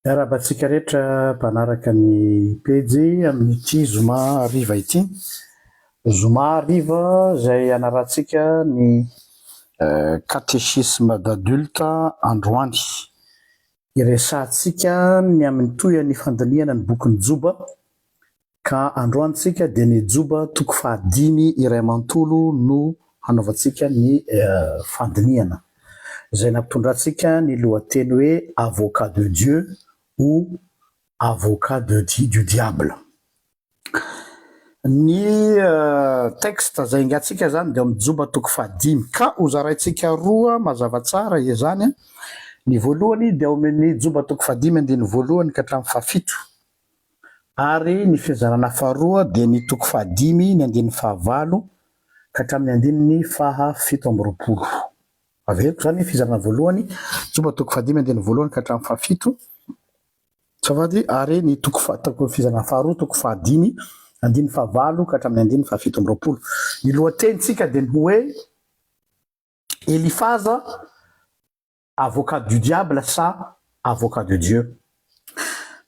Miarahaba antsika rehetra mpanaraka ny pejy amin'ity zoma hariva ity. Zoma hariva izay hanarahantsika ny Catéchisme d'adulte androany. Hiresahantsika ny amin'ny tohin'ny fandinihana ny bokin'i Joba Ka androany tsika dia ny Joba toko fahadimy iray manontolo no hanaovantsika ny fandinihana, izay nampitondrantsika ny lohateny hoe Avocat de Dieu ou Avocat de du diable. Ny texte izay ingantsika izany dia ao amin'ny Joba toko fahadimy, ka hozaraintsika roa mazava tsara izany, ny voalohany dia ao amin'ny Joba toko fahadimy andininy voalohany ka hatramin'ny fahafito, Ary ny fizarana faharoa dia ny toko fahadimy ny andininy fahavalo ka hatramin'ny andininy faha 27. Averiko izany ny fizarana voalohany, Joba toko fahadimy andininy voalohany ka hatramin'ny fahafito, azafady, ary ny toko faha, toko fizarana faharoa toko fahadimy andininy fahavalo ka hatramin'ny andininy faha 27. Ny lohatenintsika dia ny hoe Elifaza Avocat du diable sa avocat de Dieu?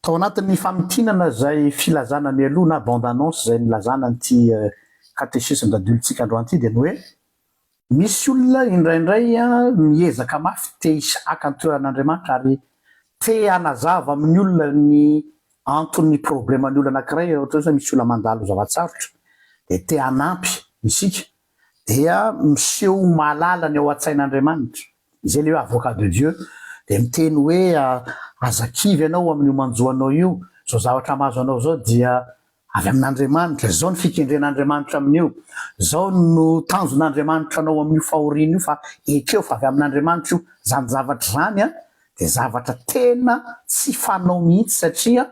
Tao anatin'ny famintinana izay filazana mialoha na bande annonce izay nilazana an'ity catéchisme d'adultes-tsika androany ity dia ny hoe misy olona indraindray miezaka mafy te haka ny toeran'Andriamanitra ary te hanazava amin'ny olona ny anton'ny probleman'ny olona anankiray, ohatra hoe misy olona mandalo zava-tsarotra dia te hanampy isika dia miseho ho mahalala ny ao an-tsain'Andriamanitra, izay ilay hoe avocat de Dieu, dia miteny hoe aza kivy ianao amin'io manjo anao io, izao zavatra mahazo anao izao dia avy amin'Andriamanitra, izao ny fikendren'Andriamanitra amin'io, izao no tanjon'Andriamanitra anao amin'io fahoriana io fa ekeo fa avy amin'Andriamanitra io, izany zavatra izany dia zavatra tena tsy fanao mihitsy satria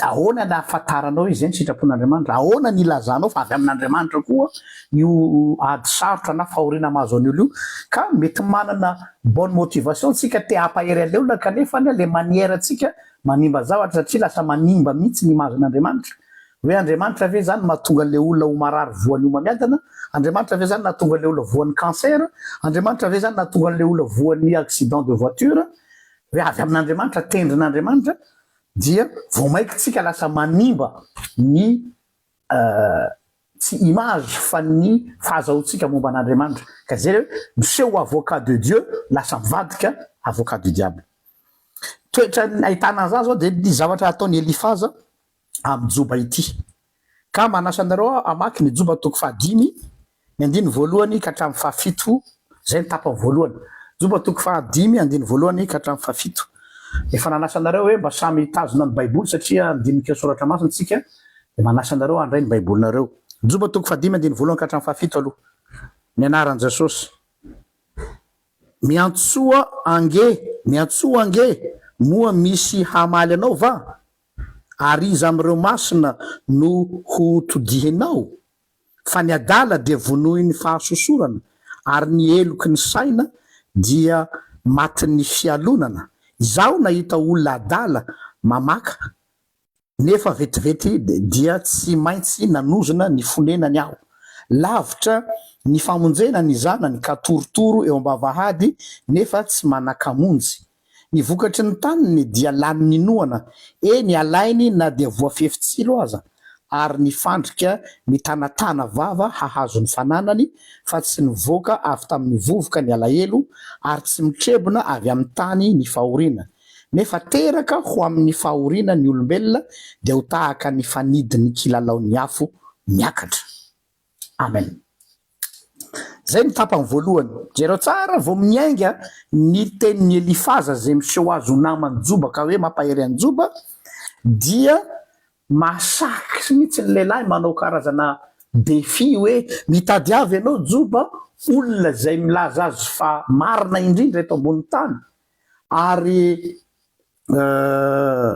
Ahoana ny ahafantaranao hoe izay ny sitrapon'Andriamanitra? Ahoana ny ilazanao fa avy amin'Andriamanitra koa io ady sarotra na fahoriana mahazo an'io olona io? Ka mety manana bonne motivation tsika te hampahery an'ilay olona kanefa anie le manière tsika manimba zavatra satria lasa manimba mihitsy ny image n'Andriamanitra. Hoe Andriamanitra ve zany mahatonga an'ilay olona ho marary voan'ny homamiadana? Andriamanitra ve zany nahatonga an'ilay olona voan'ny cancer? Andriamanitra ve zany nahatonga an'ilay olona voan'ny accident de voiture? Hoe avy amin'Andriamanitra, tendrin'Andriamanitra? dia vao maika tsika lasa manimba ny tsy image fa ny fahazahoantsika momba an'Andriamanitra ka zay le hoe miseho ho avocat de Dieu lasa mivadika avocat du diable. Toetra ahitana an'izany zao dia ny zavatra ataon'i Elifaza amin'i Joba ity. Ka manasa anareo aho hamaky ny Joba toko fahadimy, ny andininy voalohany ka hatramin'ny fahafito, izay ny tapany voalohany. Joba toko fahadimy, andininy voalohany ka hatramin'ny fahafito. Efa nanasa anareo hoe mba samy hitazona ny Baiboly satria handinika soratra masina isika, dia manasa anareo handray ny Baibolinareo. Joba toko fahadimy, andininy voalohany ka hatramin'ny fahafito aloha. Ny anaran'i Jesosy. Miantsoa ange, miantsoa ange, moa misy hamaly anao va? Ary iza amin'ireo masina no ho todihinao? Fa ny adala dia vonoin'ny fahasosorana, ary ny heloky ny saina dia matin'ny fialonana. Izaho nahita olona adala mamaka, nefa vetivety dia tsy maintsy nanozona ny fonenany aho. Lavitra ny famonjena ny zanany ka torotoro eo am-bavahady, nefa tsy manan-kamonjy. Ny vokatry ny taniny dia lanin'ny noana, eny alainy na dia voafefy tsilo aza, ary ny fandrika mitanatana vava hahazo ny fananany, fa tsy nivoaka avy tamin'ny vovoka ny alahelo, ary tsy mitrebona avy amin'ny tany ny fahoriana. Nefa teraka ho amin'ny fahoriana ny olombelona, dia ho tahaka ny fanidin'ny kilalaon'ny afo miakatra. Amen. Zay ny tapany voalohany. Jereo tsara vao miainga ny tenin'i Elifaza izay miseho azy ho naman'i Joba ka hoe mampahery an'i Joba dia mahasaky mihitsy ny lehilahy manao karazana défi hoe mitadiava ianao Joba olona izay milaza azy fa marina indrindra eto ambonin'ny tany ary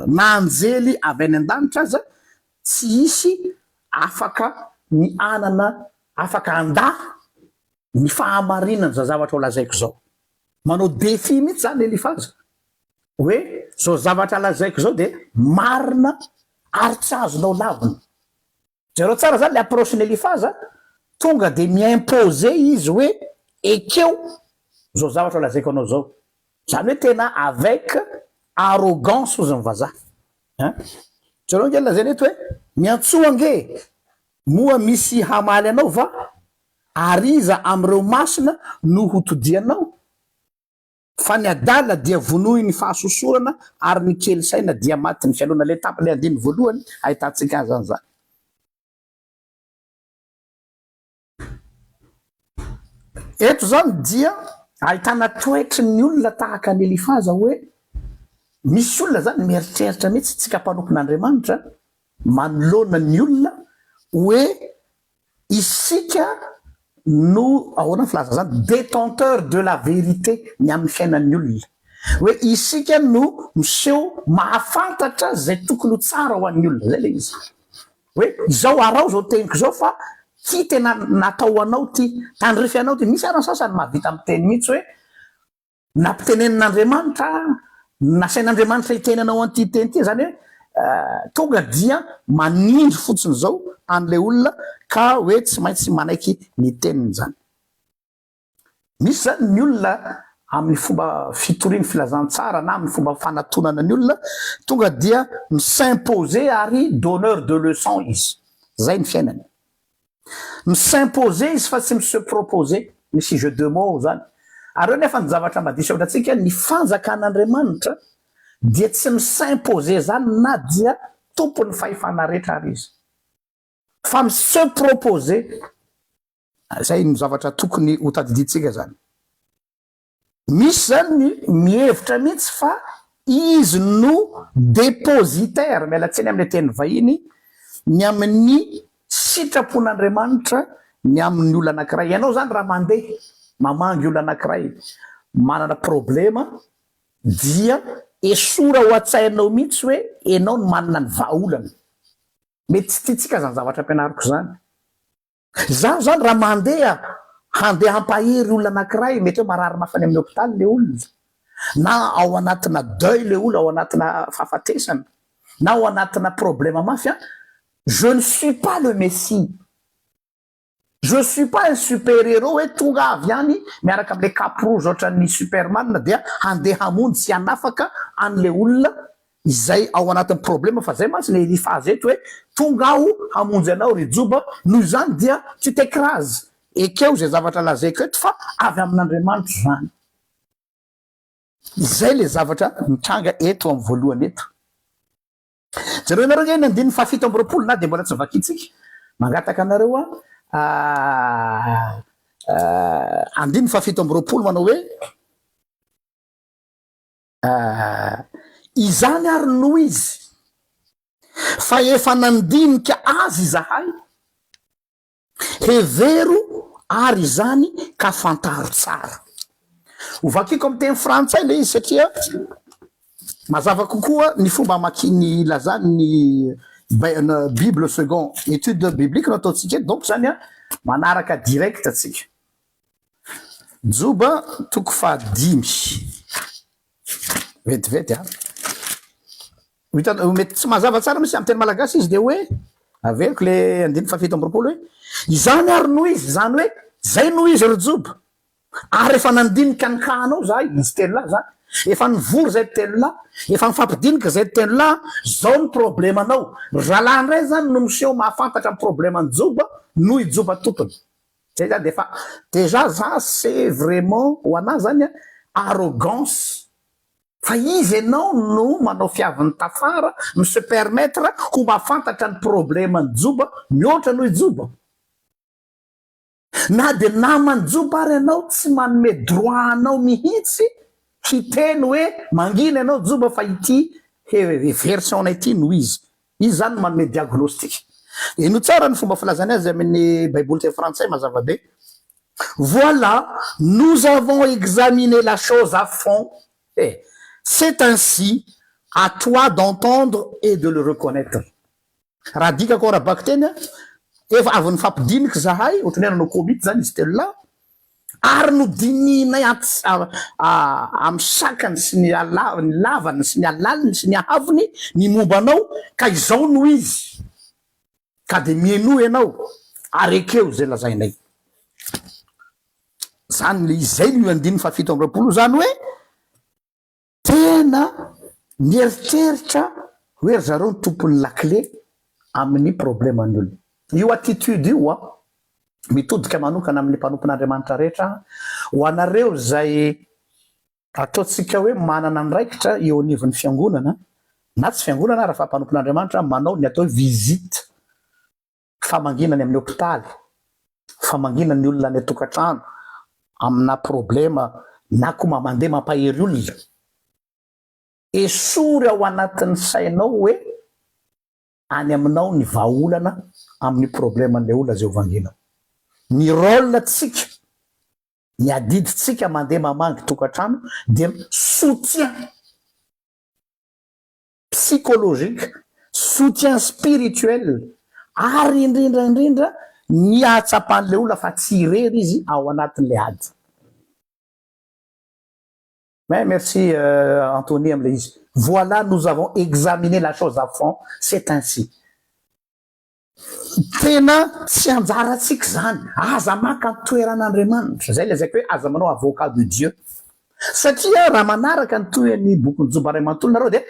na anjely avy any an-danitra aza tsy hisy afaka ny hanana afaka handà ny fahamarinan'izao zavatra ho lazaiko izao. Manao défi mihitsy izany Elifaza hoe izao zavatra lazaiko izao dia marina ary tsy azonao lavina. Jereo tsara izany ilay approche-n'i Elifaza. Tonga dia mi-imposer izy hoe ekeo zao zavatra lazaiko anao zao. Zany hoe tena avec arrogance hozy ny vazaha. Hein? Jereo ange ny lazainy eto hoe miantsoa ange moa misy hamaly anao va? Ary iza amin'ireo masina no ho todianao? Fa ny adala dia vonoin'ny fahasosorana ary ny kely saina dia matin'ny fialonana. Ilay tapany andininy voalohany ahitantsika azy an'izany. Eto izany dia ahitana toetry ny olona tahaka an'i Elifaza hoe misy olona izany mieritreritra mihitsy tsika mpanompon'Andriamanitra manoloana ny olona hoe isika no ahoana ny filazana izany détenteur de la vérité ny amin'ny fiainan'ny olona hoe isika no miseho mahafantatra izay tokony ho tsara ho an'ny olona, izay ilay izy. Hoe izao araho izao teniko izao fa ty tena natao ho anao ty, tandrify anao ty. Misy ary ny sasany mahavita miteny mihitsy hoe nampitenenin'Andriamanitra aho, nasain'Andriamanitra hiteny anao an'ity teny ity, izany hoe tonga dia manindry fotsiny izao an'ilay olona ka hoe tsy maintsy manaiky ny teniny izany. Misy izany ny olona amin'ny fomba fitoriany filazantsara na amin'ny fomba fanatonana ny olona tonga dia mi-s'imposer ary donneur de leçon izy. Izay ny fiainany. Mi-s'imposer izy fa tsy mi-se proposer. Misy jeu de mots izany. Ary eo nefa ny zavatra madiso hevitra antsika, ny fanjakan'Andriamanitra dia tsy mi-s'imposer izany na dia tompon'ny fahefana rehetra ary izy. Fa mi-se proposer. Izay no zavatra tokony ho tadidintsika izany. Misy izany ny mihevitra mihitsy fa izy no dépositaire, miala tsiny amin'ilay teny vahiny, ny amin'ny sitrapon'Andriamanitra ny amin'ny olona anankiray. Ianao izany raha mandeha mamangy olona anankiray manana problema dia esory ao an-tsainao mihitsy hoe ianao no manana ny vahaolana. Mety tsy tiantsika izany zavatra ampianariko izany. Izaho izany raha mandeha handeha hampahery olona anankiray, mety hoe marary mafy any amin'ny hopitaly ilay olona, na ao anatina deuil ilay olona, ao anatina fahafatesana, na ao anatina problème mafy an, je ne suis pas le messie, je suis pas un super héros hoe tonga avy any miaraka amin'ilay cape rouge ohatran'ny superman dia handeha hamonjy sy hanafaka an'ilay olona izay ao anatin'ny problème fa zay mantsy le Elifaza eto hoe tonga aho hamonjy anao ry Joba noho izany dia tu t'ecrases ekeo izay zavatra lazaiko eto fa avy amin'Andriamanitra izany. Izay le zavatra mitranga eto amin'ny voalohany eto. Jereo nareo nge ny andininy faha 27 na dia mbola tsy vakintsika. Mangataka anareo aho andininy faha 27 manao hoe Ah, izany ary no izy, fa efa nandinika azy izahay, hevero ary izany ka fantaro tsara. Ho vakiko amin'ny teny frantsay ilay izy satria mazava kokoa ny fomba amakiany ilazany ny Bible second étude biblique no ataontsika eto, donc izany an, manaraka direct tsika. Joba toko fahadimy. Vetivety an. Ho hitanao, mety tsy mazava tsara mihitsy amin'ny teny malagasy izy dia hoe, averiko le andininy faha-27 hoe, izany ary no izy, izany hoe, izay no izy ry Joba. Ary efa nandinika ny cas-nao izahay, izy telo lahy izany. Efa nivory izay telo lahy, efa nifampidinika izay telo lahy, izao ny problemanao. Ry zalahy indray izany no miseho mahafantatra ny probleman'i Joba noho i Joba tompony. Zay zany de efa déjà za c'est vraiment ho anah zany a arrogance fa iza enao no manao fiavin'ny tafara mi se permettre ho mahafantatra ny problème an'i joba mihoatra noho i joba na de naman'i joba ary ianao tsy manome droit anao mihitsy hiteny hoe mangina ianao joba fa ity version nay ity no izy Izy izany no manome diagnostic. Henoy tsara ny fomba filazany azy amin'ny baiboly teny frantsay mazava be. Voilà, nous avons examiné la chose à fond et c'est ainsi, à toi d'entendre et de le reconnaître. Raha adikako ara-bakiteny, efa avy nifampidinika izahay, ohatran'ny hoe nanao komity izany izy telolahy, Ary nodinihinay amin'ny sakany sy ny ny lavany sy ny halaliny sy ny hahavony ny momba anao, ka izao no izy. Ka dia mihainoa ianao. Ary ekeo izay lazainay. Zany le izy, zay no andininy faha 27 io, zany hoe tena mieritreritra hoe ry zareo ny tompon'ny lakile amin'ny probleman'ny olona. Io attitude io an, mitodika manokana amin'ny mpanompon'Andriamanitra rehetra, ho anareo izay ataontsika hoe manana andraikitra eo anivon'ny fiangonana, na tsy fiangonana ara fa mpanompon'Andriamanitra manao ny atao hoe visite, famangiana any amin'ny hopitaly, famangiana ny olona any an-tokantrano amina problema na koa mandeha mampahery olona. Esory ao anatin'ny sainao hoe any aminao ny vahaolana amin'ny probleman'ilay olona izay hovangianao. Ny rôle tsika, ny adidintsika mandeha mamangy tokantrano dia soutien psychologique, soutien spirituel ary indrindra indrindra ny ahatsapan'ilay olona fa tsy irery izy ao anatin'ilay ady. Mais merci Anthony amin'ilay izy. Voilà nous avons examiné la chose à fond, c'est ainsi. Tena tsy anjarantsika izany. Aza maka ny toeran'Andriamanitra. Izay lazaiko hoe aza manao avocat de Dieu. Satria raha manaraka ny tohin'ny bokin'i Joba iray manontolo nareo dia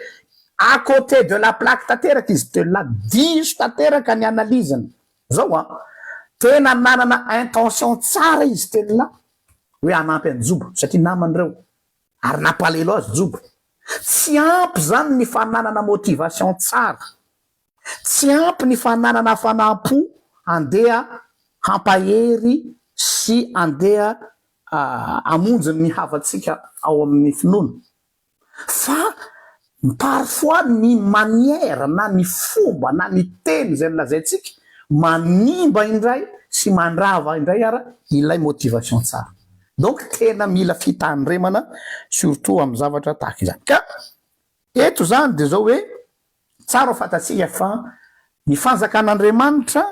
à côté de la plaque tanteraka izy telo lahy. Diso tanteraka ny analyse-ny. Zao an, tena nanana intention tsara izy telo lahy hoe hanampy an'i Joba satria namany ireo ary nampalahelo azy Joba. Tsy ampy izany ny fananana motivation tsara. Tsy ampy ny fananana hafanam-po handeha hampahery sy handeha hamonjy ny havantsika ao amin'ny finoana, fa parfois ny manière na ny fomba na ny teny izay nolazaintsika manimba indray sy mandrava indray ara ilay motivation tsara. Donc tena mila fitandremana surtout amin'ny zavatra tahaka izany. Ka eto izany dia izao hoe Tsara ho fantatsika fa ny fanjakan'Andriamanitra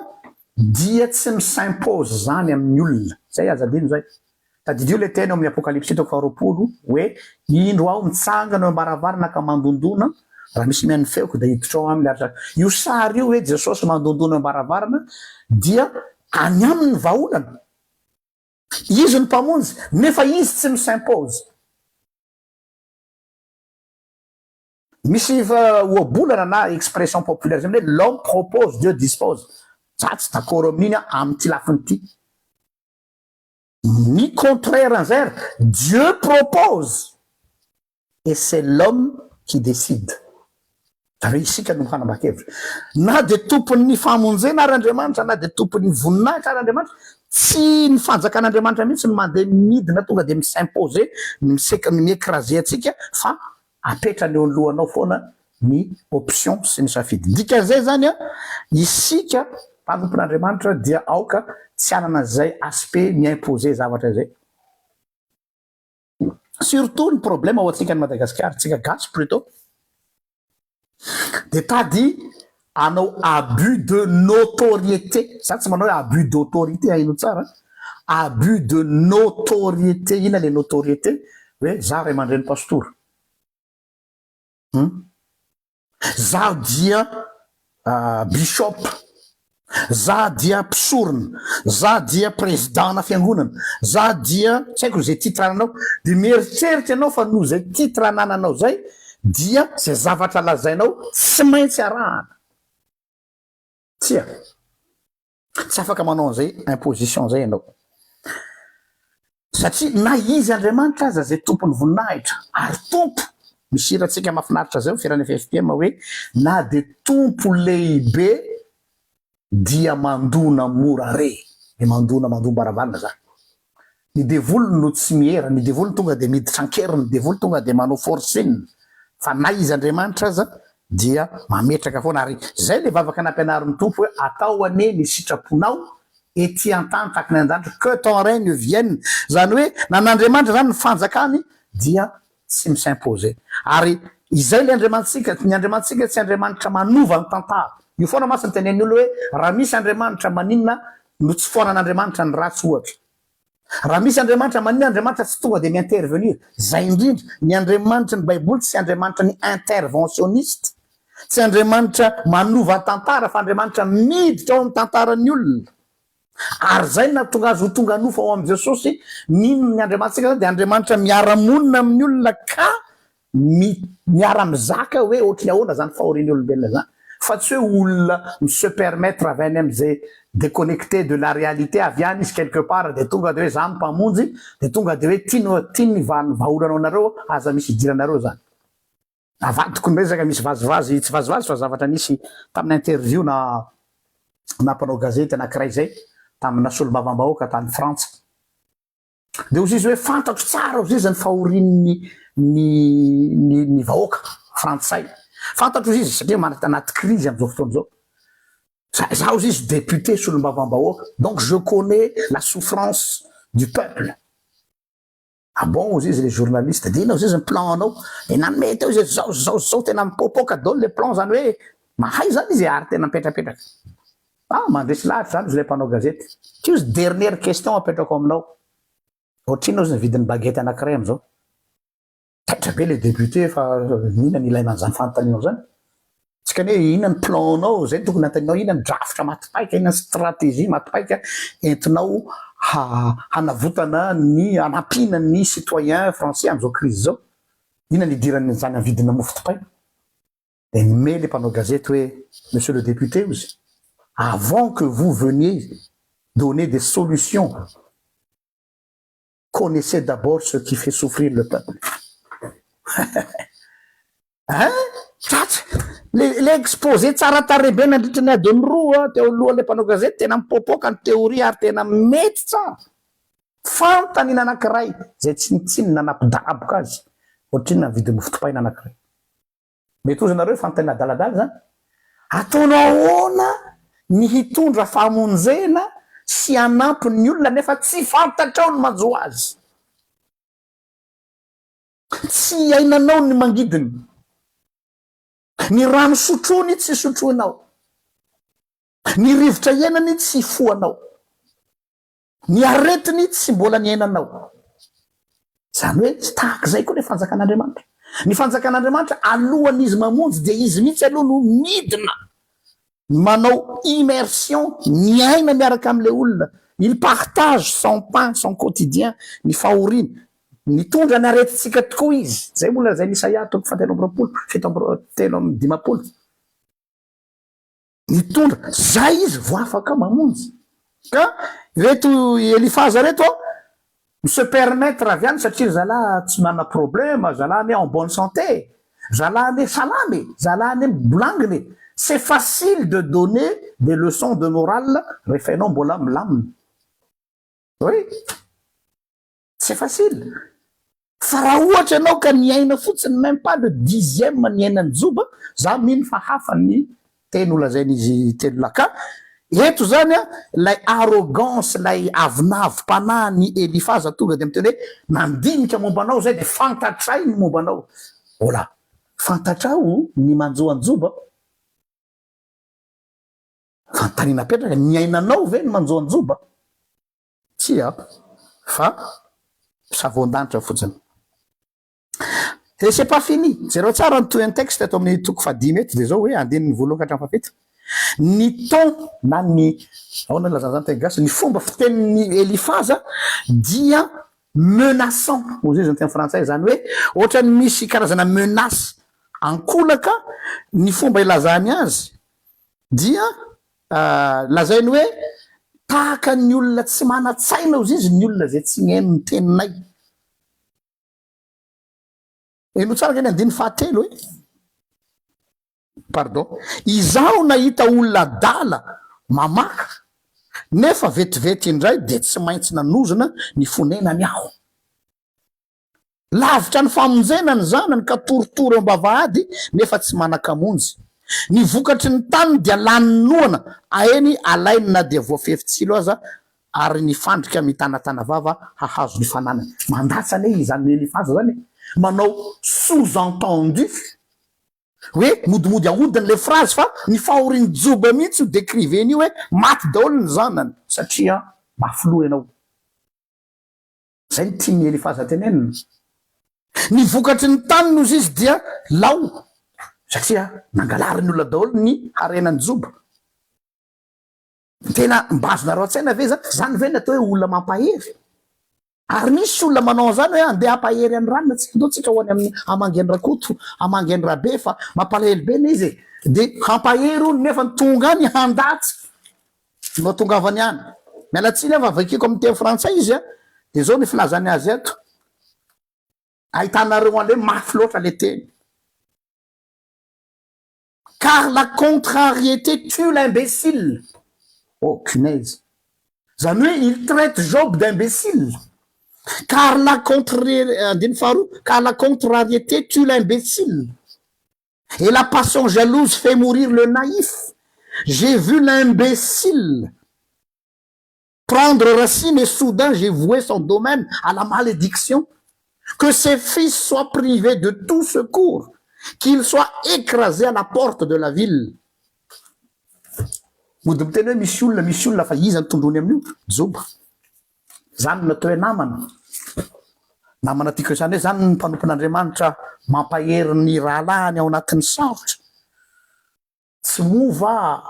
dia tsy mi-s'impose izany amin'ny olona. Izay aza adino izay. Tadidio ilay teny ao amin'ny Apokalypsy toko faharoapolo hoe, Indro aho mitsangana eo am-baravarana ka mandondona, raha misy mihaino ny feoko dia hiditra ao aminy ary Io sary io hoe Jesosy mandondona eo am-baravarana dia any aminy ny vahaolana. Izy no Mpamonjy, nefa Izy tsy mi-s'impose. Misy ohabolana na expression populaire zay hoe l'homme propose, Dieu dispose. Za tsy d'accord amin'iny aho amin'ity lafiny ity. Ny contraire an'izay ary, Dieu propose et c'est l'homme qui décide. Zany hoe isika no hanambakevitra. Na dia tompon'ny famonjena ary Andriamanitra, na dia tompon'ny voninahitra ary Andriamanitra, tsy ny fanjakan'Andriamanitra mihitsy no mandeha midina tonga dia mi-s'imposer, mi-écraser antsika fa Apetrany eo lohanao foana ny option sy ny safidy. Dikan'izay zany an, isika mpanompon'Andriamanitra dia aoka tsy hanana izay aspect mi-imposer zavatra izay. Surtout ny problème ho antsika any Madagasikara, tsika gasy plutot, dia tady hanao abus de notoriété, za tsy manao hoe abus d'autorité haino tsara, abus de notoriété, inona le notoriété? Hoe za ray aman-dreny pastora, hum, zaho dia bishop, za dia mpisorona, za dia président-na fiangonana, za dia tsy haiko izay titre ananao, dia mieritreritra ianao fa noho izay titre anananao izay dia izay zavatra lazainao tsy maintsy arahana. Tsia. Tsy afaka manao an'izay imposition izay ianao. Satria na izy Andriamanitra aza izay tompon'ny voninahitra ary Tompo, misy hirantsika mahafinaritra izay ao firan'ny FFPM hoe na dia Tompo lehibe dia mandona mora re, dia mandona mandom-baravarana izany. Ny devoly no tsy miera, ny devoly tonga dia miditra an-keriny, ny devoly tonga dia manao forcing, fa na izy Andriamanitra aza dia mametraka foana, ary izay ilay vavaka nampianarin'ny Tompo hoe atao anie ny sitraponao ety an-tany tahaka ny any an-danitra, que ton règne vienne, izany hoe na an'Andriamanitra izany ny fanjakany dia tsy mi-s'imposer, ary izay ilay Andriamanitsika, ny Andriamanitsika tsy Andriamanitra manova ny tantara, io foana mantsy no tenenin'ny olona hoe raha misy Andriamanitra maninona no tsy foanan'Andriamanitra ny ratsy ohatra. Raha misy Andriamanitra maninona Andriamanitra tsy tonga dia mi-intervenir? Zay indrindra, ny Andriamanitry ny baiboly tsy Andriamanitra ny interventionniste, tsy Andriamanitra manova tantara fa Andriamanitra miditra ao amin'ny tantaran'ny olona. Ary izay no nahatonga azy ho tonga nofo ao amin'i Jesosy, mino ny Andriamanitsika izany dia Andriamanitra miara-monina amin'ny olona ka mi, miara-mizaka hoe ohatry ny ahoana izany fahorian'ny olombelona izany. Fa tsy hoe olona mi-se permettre avy any amin'izay déconnecté de la réalité avy any izy quelque part dia tonga dia hoe za no mpamonjy dia tonga dia hoe ty no, ty ny vahaolana ho anareo, aza misy idiranareo izany. Avadiko ny resaka, misy vazivazy, tsy vazivazy fa zavatra nisy tamin'ny interview na na mpanao gazety anankiray izay tamina solombavambahoaka tany Frantsa. Dia hozy izy hoe fantatro tsara hozy izy ny fahorian'ny ny ny ny vahoaka frantsay. Fantatro hozy izy satria manana anaty krizy amin'izao fotoana izao. Za za hozy izy député solombavambahoaka donc je connais la souffrance du peuple. Ah bon ozy izy le journaliste de inona ozy izy ny plan anao? De nanome teo izy zao zao zao tena mipoapoaka daholo le plan zany hoe mahay zany izy ary tena mipetrapetraka. Ah mandresy lahatra zany ozy le mpanao gazety. Ty ozy dernière question apetrako aminao. Ohatrinona ozy ny vidin'ny baguette anakiray amizao? Taitra be le député fa inona ny ilaina an'izany fanontanianao zany? Tsika anie inona ny plan-nao, zay no tokony antaninao, inona ny drafitra maty paika, inona ny stratégie maty paika entinao hanavotana ny hanampiana ny citoyen français amin'izao crise izao? Inona ny idiran'izany amin'ny vidina mofo dipaina? Dia nimehy le mpanao gazety hoe monsieur le député ozy, avant que vous veniez donner des solutions connaissez d'abord ce qui fait souffrir le peuple. Hein? Tratsa! Le le exposé tsara tarehy be nandritra ny adiny roa teo alohan'ilay mpanao gazety tena mipoapoaka ny théorie ary tena mety tsara. Fanontaniana anankiray izay tsinontsinona nampidaboka azy, ohatrinona ny vidin'ny mofo dipaina anankiray? Mety hozy nareo fanontaniana adaladala zany. Ataonao ahoana ny hitondra famonjena sy hanampy ny olona nefa tsy fantatrao ny manjo azy? Tsy iainanao ny mangidiny. Ny rano sotroiny tsy sotroinao. Ny rivotra iainany tsy fohanao. Ny aretiny tsy mbola niainanao. Izany hoe tsy tahaka izay koa ilay fanjakan'Andriamanitra. Ny fanjakan'Andriamanitra alohan'izy mamonjy dia izy mihitsy aloha no midina manao immersion, miaina miaraka amin'ilay olona. Il partage son pain, son quotidien, ny fahoriany. Nitondra ny aretintsika tokoa izy. Izay moa lazain'i Isaia toko fahatelo amby roapolo, fito amby 53. Nitondra, zay izy vao afaka mamonjy. Ka ireto Elifaza reto a, mi-se permettre avy any satria ry zalahy tsy manana problème, zalahy anie en bonne santé e, zalahy anie salama e, zalahy anie mibolangina e. C'est facile de donner des leçons de morale rehefa ianao mbola milamina. Oui. C'est facile. Fa raha ohatra ianao ka niaina fotsiny même pas le dixième niainan'i Joba, za mino fa hafa ny teny holazain'izy telo lahy. Ka eto zany an, ilay arrogance, ilay avonavom-panahin'i Elifaza tonga dia miteny hoe nandinika momba anao zay dia fantatray ny momba anao. Hola, fantatrao ny manjo an'i Joba? Fanontaniana apetraka, niainanao ve ny manjo an'i Joba? Tsia, fa mpisavoan-danitra fotsiny. Et c'est pas fini! Jereo tsara ny tohin'ny texte eto amin'ny toko fahadimy eto dia izao hoe andininy voalohany ka hatramin'ny fahafito. Ny ton na ny, ahoana no ilazana izany teny gasy, ny fomba fitenin'i Elifaza dia menaçant, hoy izy ny teny frantsay, izany hoe ohatran'ny misy karazana menace ankolaka ny fomba ilazany azy dia Lazainy hoe tahaka ny olona tsy manan-tsaina ozy izy ny olona izay tsy mihaino ny teninay. Henoy tsara ange ny andininy fahatelo e. Pardon. Izaho nahita olona adala mamaka, nefa vetivety indray dia tsy maintsy nanozona ny fonenany aho. Lavitra ny famonjena ny zanany ka torotoro eo am-bavahady nefa tsy manan-kamonjy. Ny vokatry ny taniny dia lanin'ny noana, aeny alainy na dia voafefy tsilo aza, ary ny fandrika mitanatana vava hahazo ny fananany. Mandatsa anie izany Elifaza izany e! Manao sous-entendu hoe modimody ahodiny ilay phrase fa ny fahorian'i Joba mihitsy io décriveny io hoe maty daholo ny zanany satria mafy loha ianao. Zay no tian'i Elifaza tenenina. Ny vokatry ny taniny hozy izy dia lao, satria nangalarin'ny olona daholo ny harenan'i Joba. Tena mba azonareo an-tsaina ve zany? Zany ve ny atao hoe olona mampahery? Ary misy olona manao an'izany hoe andeha hampahery an'i ranona tsika, ndao tsika ho any amin'ny hamangy an'i Rakoto, hamangy an'i Rabe fa mampalahelo be anie izy e! Dia hampahery hono nefa ny tonga any handatsa no atongavany any. Miala tsiny aho fa vakiako amin'ny teny frantsay izy a, dia izao ny filazany azy eto, ahitanareo an'ilay hoe mafy loatra ilay teny. Car la contrariété tue l'imbécile. Oh punaise. Zany hoe il traite Job d'imbécile. Car la contre andininy faharoa, car la contrariété tue l'imbécile. Et la passion jalouse fait mourir le naïf. J'ai vu l'imbécile prendre racine et soudain j'ai voué son domaine à la malédiction. Que ses fils soient privés de tout secours, qu'ils soient écrasés à la porte de la ville. Mody miteny hoe misy olona, misy olona fa iza no tondroiny amin'io? Joba. Zany no atao hoe namana. Namana tiako izany hoe zany ny mpanompon'Andriamanitra mampahery ny rahalahiny ao anatin'ny sarotra. Tsy moa va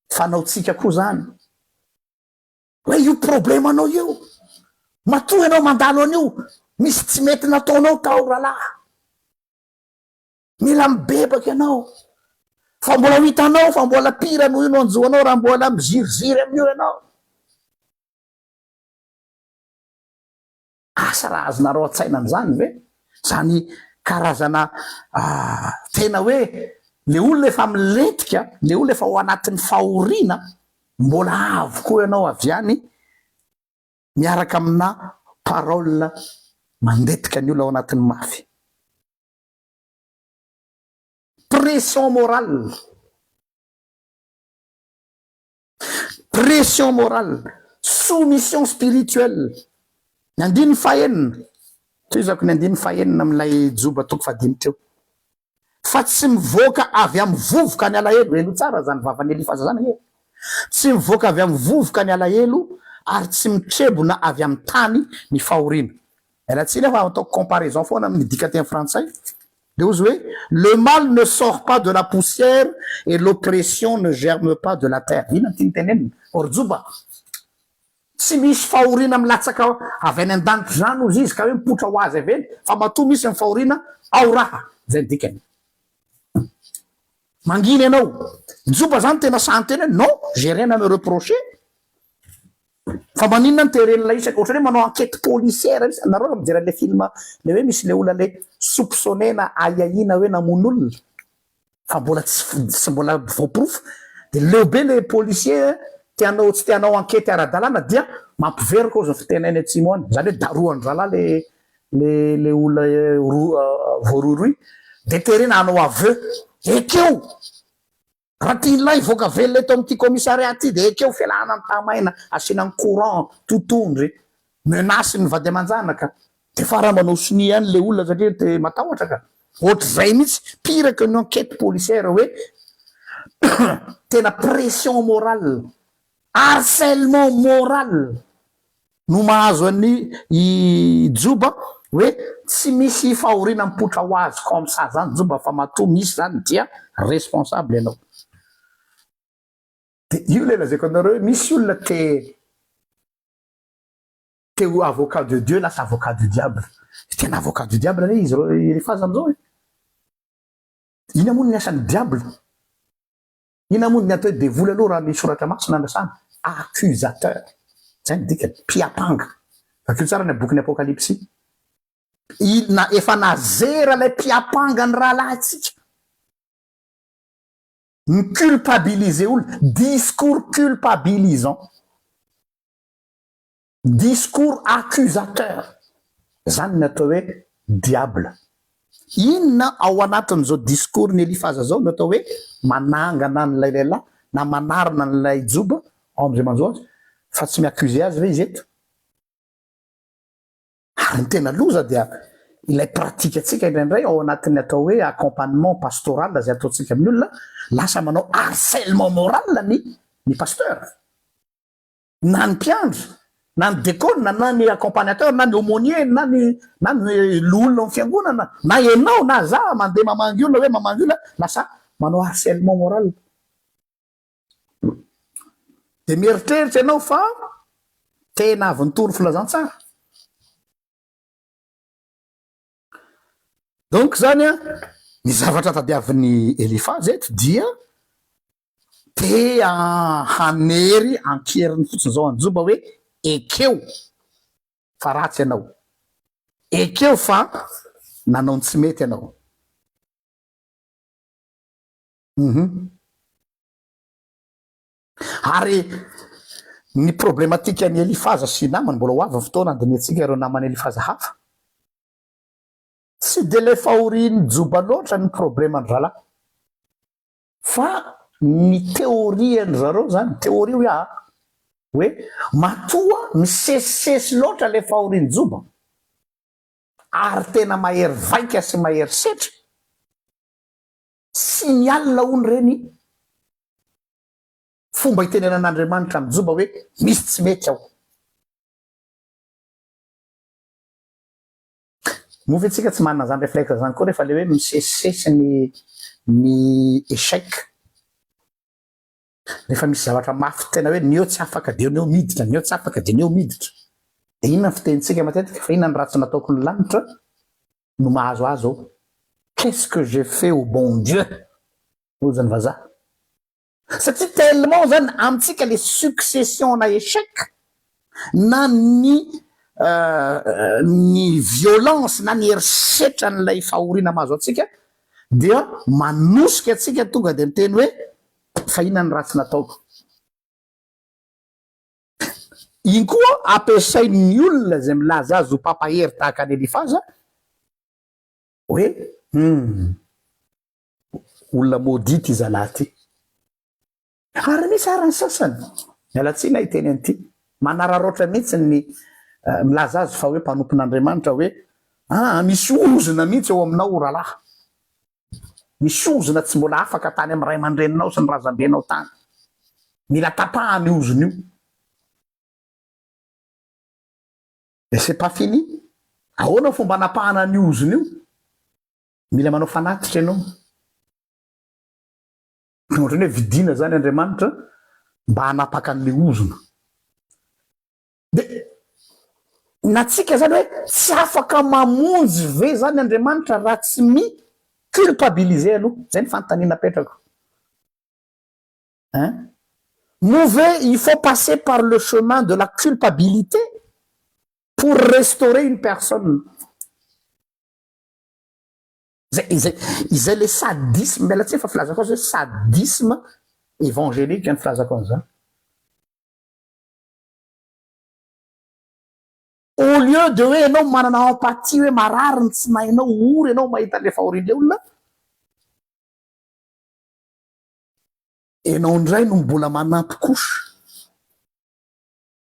fanaontsika koa zany hoe io problemanao io, matoa ianao mandalo an'io, misy tsy mety nataonao tao rahalahy, mila mibebaka ianao, fa mbola ho hitanao fa mbola pire noho io no hanjo anao raha mbola miziriziry amin'io ianao. Asa raha azonareo an-tsaina an'izany ve? Izany karazana tena hoe le olona efa milentika, le olona efa ao anatin'ny fahoriana, mbola avy koa ianao avy any miaraka amina parole mandetika ny olona ao anatin'ny mafy. Pression morale. Pression morale, soumission spirituelle. Ny andininy fahenina, tohizako ny andininy fahenina amin'ilay Joba toko fahadimy teo. Fa tsy mivoaka avy amin'ny vovoka ny alahelo, henoy tsara izany vavan'i Elifaza izany ange. Tsy mivoaka avy amin'ny vovoka ny alahelo ary tsy mitrebona avy amin'ny tany ny fahoriana. Miala tsiny aho fa ataoko comparaison foana amin'ny dikanteny frantsay. Dia hozy hoe, Le mal ne sort pas de la poussière et l'oppression ne germe pas de la terre. Inona no tiany tenenina? Orjoba, Tsy misy fahoriana milatsaka avy any an-danitra izany hozy izy ka hoe mipoitra ho azy avy eny, fa matoa misy ny fahoriana, ao raha. Izay no dikany. Mangina ianao. Joba izany tena sahy niteny hoe, non, j'ai rien à me reprocher. Fa maninona no teren'ilay isaka ohatran'ny hoe manao enquête policière mihitsy nareo raha mijery an'ilay film le hoe misy le olona le soupçonner-na ahiahiana hoe namono olona fa mbola tsy tsy mbola voaporofo de leo be le policier te hanao tsy te hanao enquête ara-dalàna dia mampiveriko ozy ny fiteny any atsimo any zany hoe darohan-dry zalahy le le le olona roa voarohirohy de terena hanao aveu ekeo Raha tian'ilay hivoaka velona eto amin'ity commissariat ity dia ekeo fialana ny tahamaina, asiana ny courant, totohondry, menace ny vady aman-janaka. Dia farany manao sonia ihany ilay olona satria te matahotra ka. Ohatr'izay mihitsy, pire que ny enquête policière hoe tena pression morale, harcèlement moral. no mahazo an'i i Joba hoe tsy misy fahoriana mipoitra ho azy comme ça zany Joba fa matoa misy zany dia responsable ianao. De io ilay lazaiko anareo hoe misy olona te te ho avocat de Dieu lasa avocat du diable. Tena avocat du diable anie izy ireo Elifaza amin'izao e. Inona moa ny asan'ny diable? Inona moa ny atao hoe devoly aloha raha ny soratra masina no resahana? Accusateur. Izay no dikany. Mpiampanga. Vakio tsara ny bokin'ny Apokalypsy. I, na, efa nazera ilay mpiampanga ny rahalahintsika. Mi-culpabiliser olona. Discours culpabilisant. Discours accusateur, zany ny atao hoe diable. Inona ao anatin'izao discours n'i Elifaza zao no atao hoe manangana an'ilay lehilahy na manarina an'ilay Joba ao amin'izay manjo azy? Fa tsy mi-accuser azy ve izy eto? Ary ny tena loza dia ilay pratique antsika indraindray ao anatin'ny atao hoe accompagnement pastoral izay ataontsika amin'ny olona, lasa manao harcèlement moral ny ny pasteur. na ny mpiandry, na ny dekona, na ny accompagnateur, na ny aumônier, na ny na ny loholona ao amin'ny fiangonana, na ianao na za mandeha mamangy olona hoe mamangy olona, lasa manao harcèlement moral. Dia mieritreritra ianao fa tena avy nitory filazantsara. Donc zany an, ny zavatra tadiavin'i Elifaza eto dia te hanery an-keriny fotsiny izao an'i Joba hoe ekeo fa ratsy ianao, ekeo fa nanao ny tsy mety ianao. Hum. Ary ny problematikan'i Elifaza sy namany, mbola ho avy ny fotoana handinihantsika ireo naman'i Elifaza hafa. Tsy dia ilay fahorian'i Joba loatra ny probleman-dry zalahy. Fa ny théorie-n-dry zareo izany, théorie hoy aho, hoe matoa misesisesy loatra ilay fahorian'i Joba, ary tena mahery vaika sy mahery setra, Tsy mialona hono ireny fomba itenenan'Andriamanitra amin'i Joba hoe misy tsy mety ao. Moa ve tsika tsy manana izany réflexe izany koa rehefa ilay hoe misesisesy ny ny échec? Rehefa misy zavatra mafy tena hoe ny eo tsy afaka dia ny eo miditra, ny eo tsy afaka dia ny eo miditra. Dia inona ny fitenintsika matetika fa inona ny ratsy nataoko ny lanitra no mahazo azy ao? Qu'est-ce que j'ai fait au bon Dieu? Hozy ny vazaha. Satria tellement zany amintsika le succession na échec na ny ny violence na ny herisetran'ilay fahoriana mahazo antsika dia manosika antsika tonga dia miteny hoe fa inona ny ratsy nataoko? Iny koa ampiasain'ny olona izay milaza azy ho mpampahery tahaka an'i Elifaza hoe hum olona maudit ity zalahy ity. Ary misy ary ny sasany, miala tsiny aho hiteny an'ity, manararaotra mihitsy ny milaza azy fa hoe mpanompon'Andriamanitra hoe aa misy ozona mihitsy eo aminao rahalahy. Misy ozona tsy mbola afaka tany amin'ny ray aman-dreninao sy ny razambenao tany. Mila tapahana io ozona io. Et c'est pas fini. Ahoana ny fomba anapahana an'io ozona io? Mila manao fanatitra ianao. Ohatran'ny hoe vidiana izany Andriamanitra mba hanapaka an'ilay ozona. Dia na tsika zany hoe tsy afaka mamonjy ve zany Andriamanitra raha tsy mi culpabiliser aloha? Zay ny fanontaniana apetrako. Hein? Moa ve il faut passer par le chemin de la culpabilité pour restaurer une personne? Zay izay izay le sadisme, miala tsiny fa filazako azy hoe sadisme évangélique ny filazako an'izany. Au lieu de hoe ianao manana empathie hoe marary ny tsinainao, ory ianao mahita an'ilay fahorian'ilay olona, ianao indray no mbola manampy couche.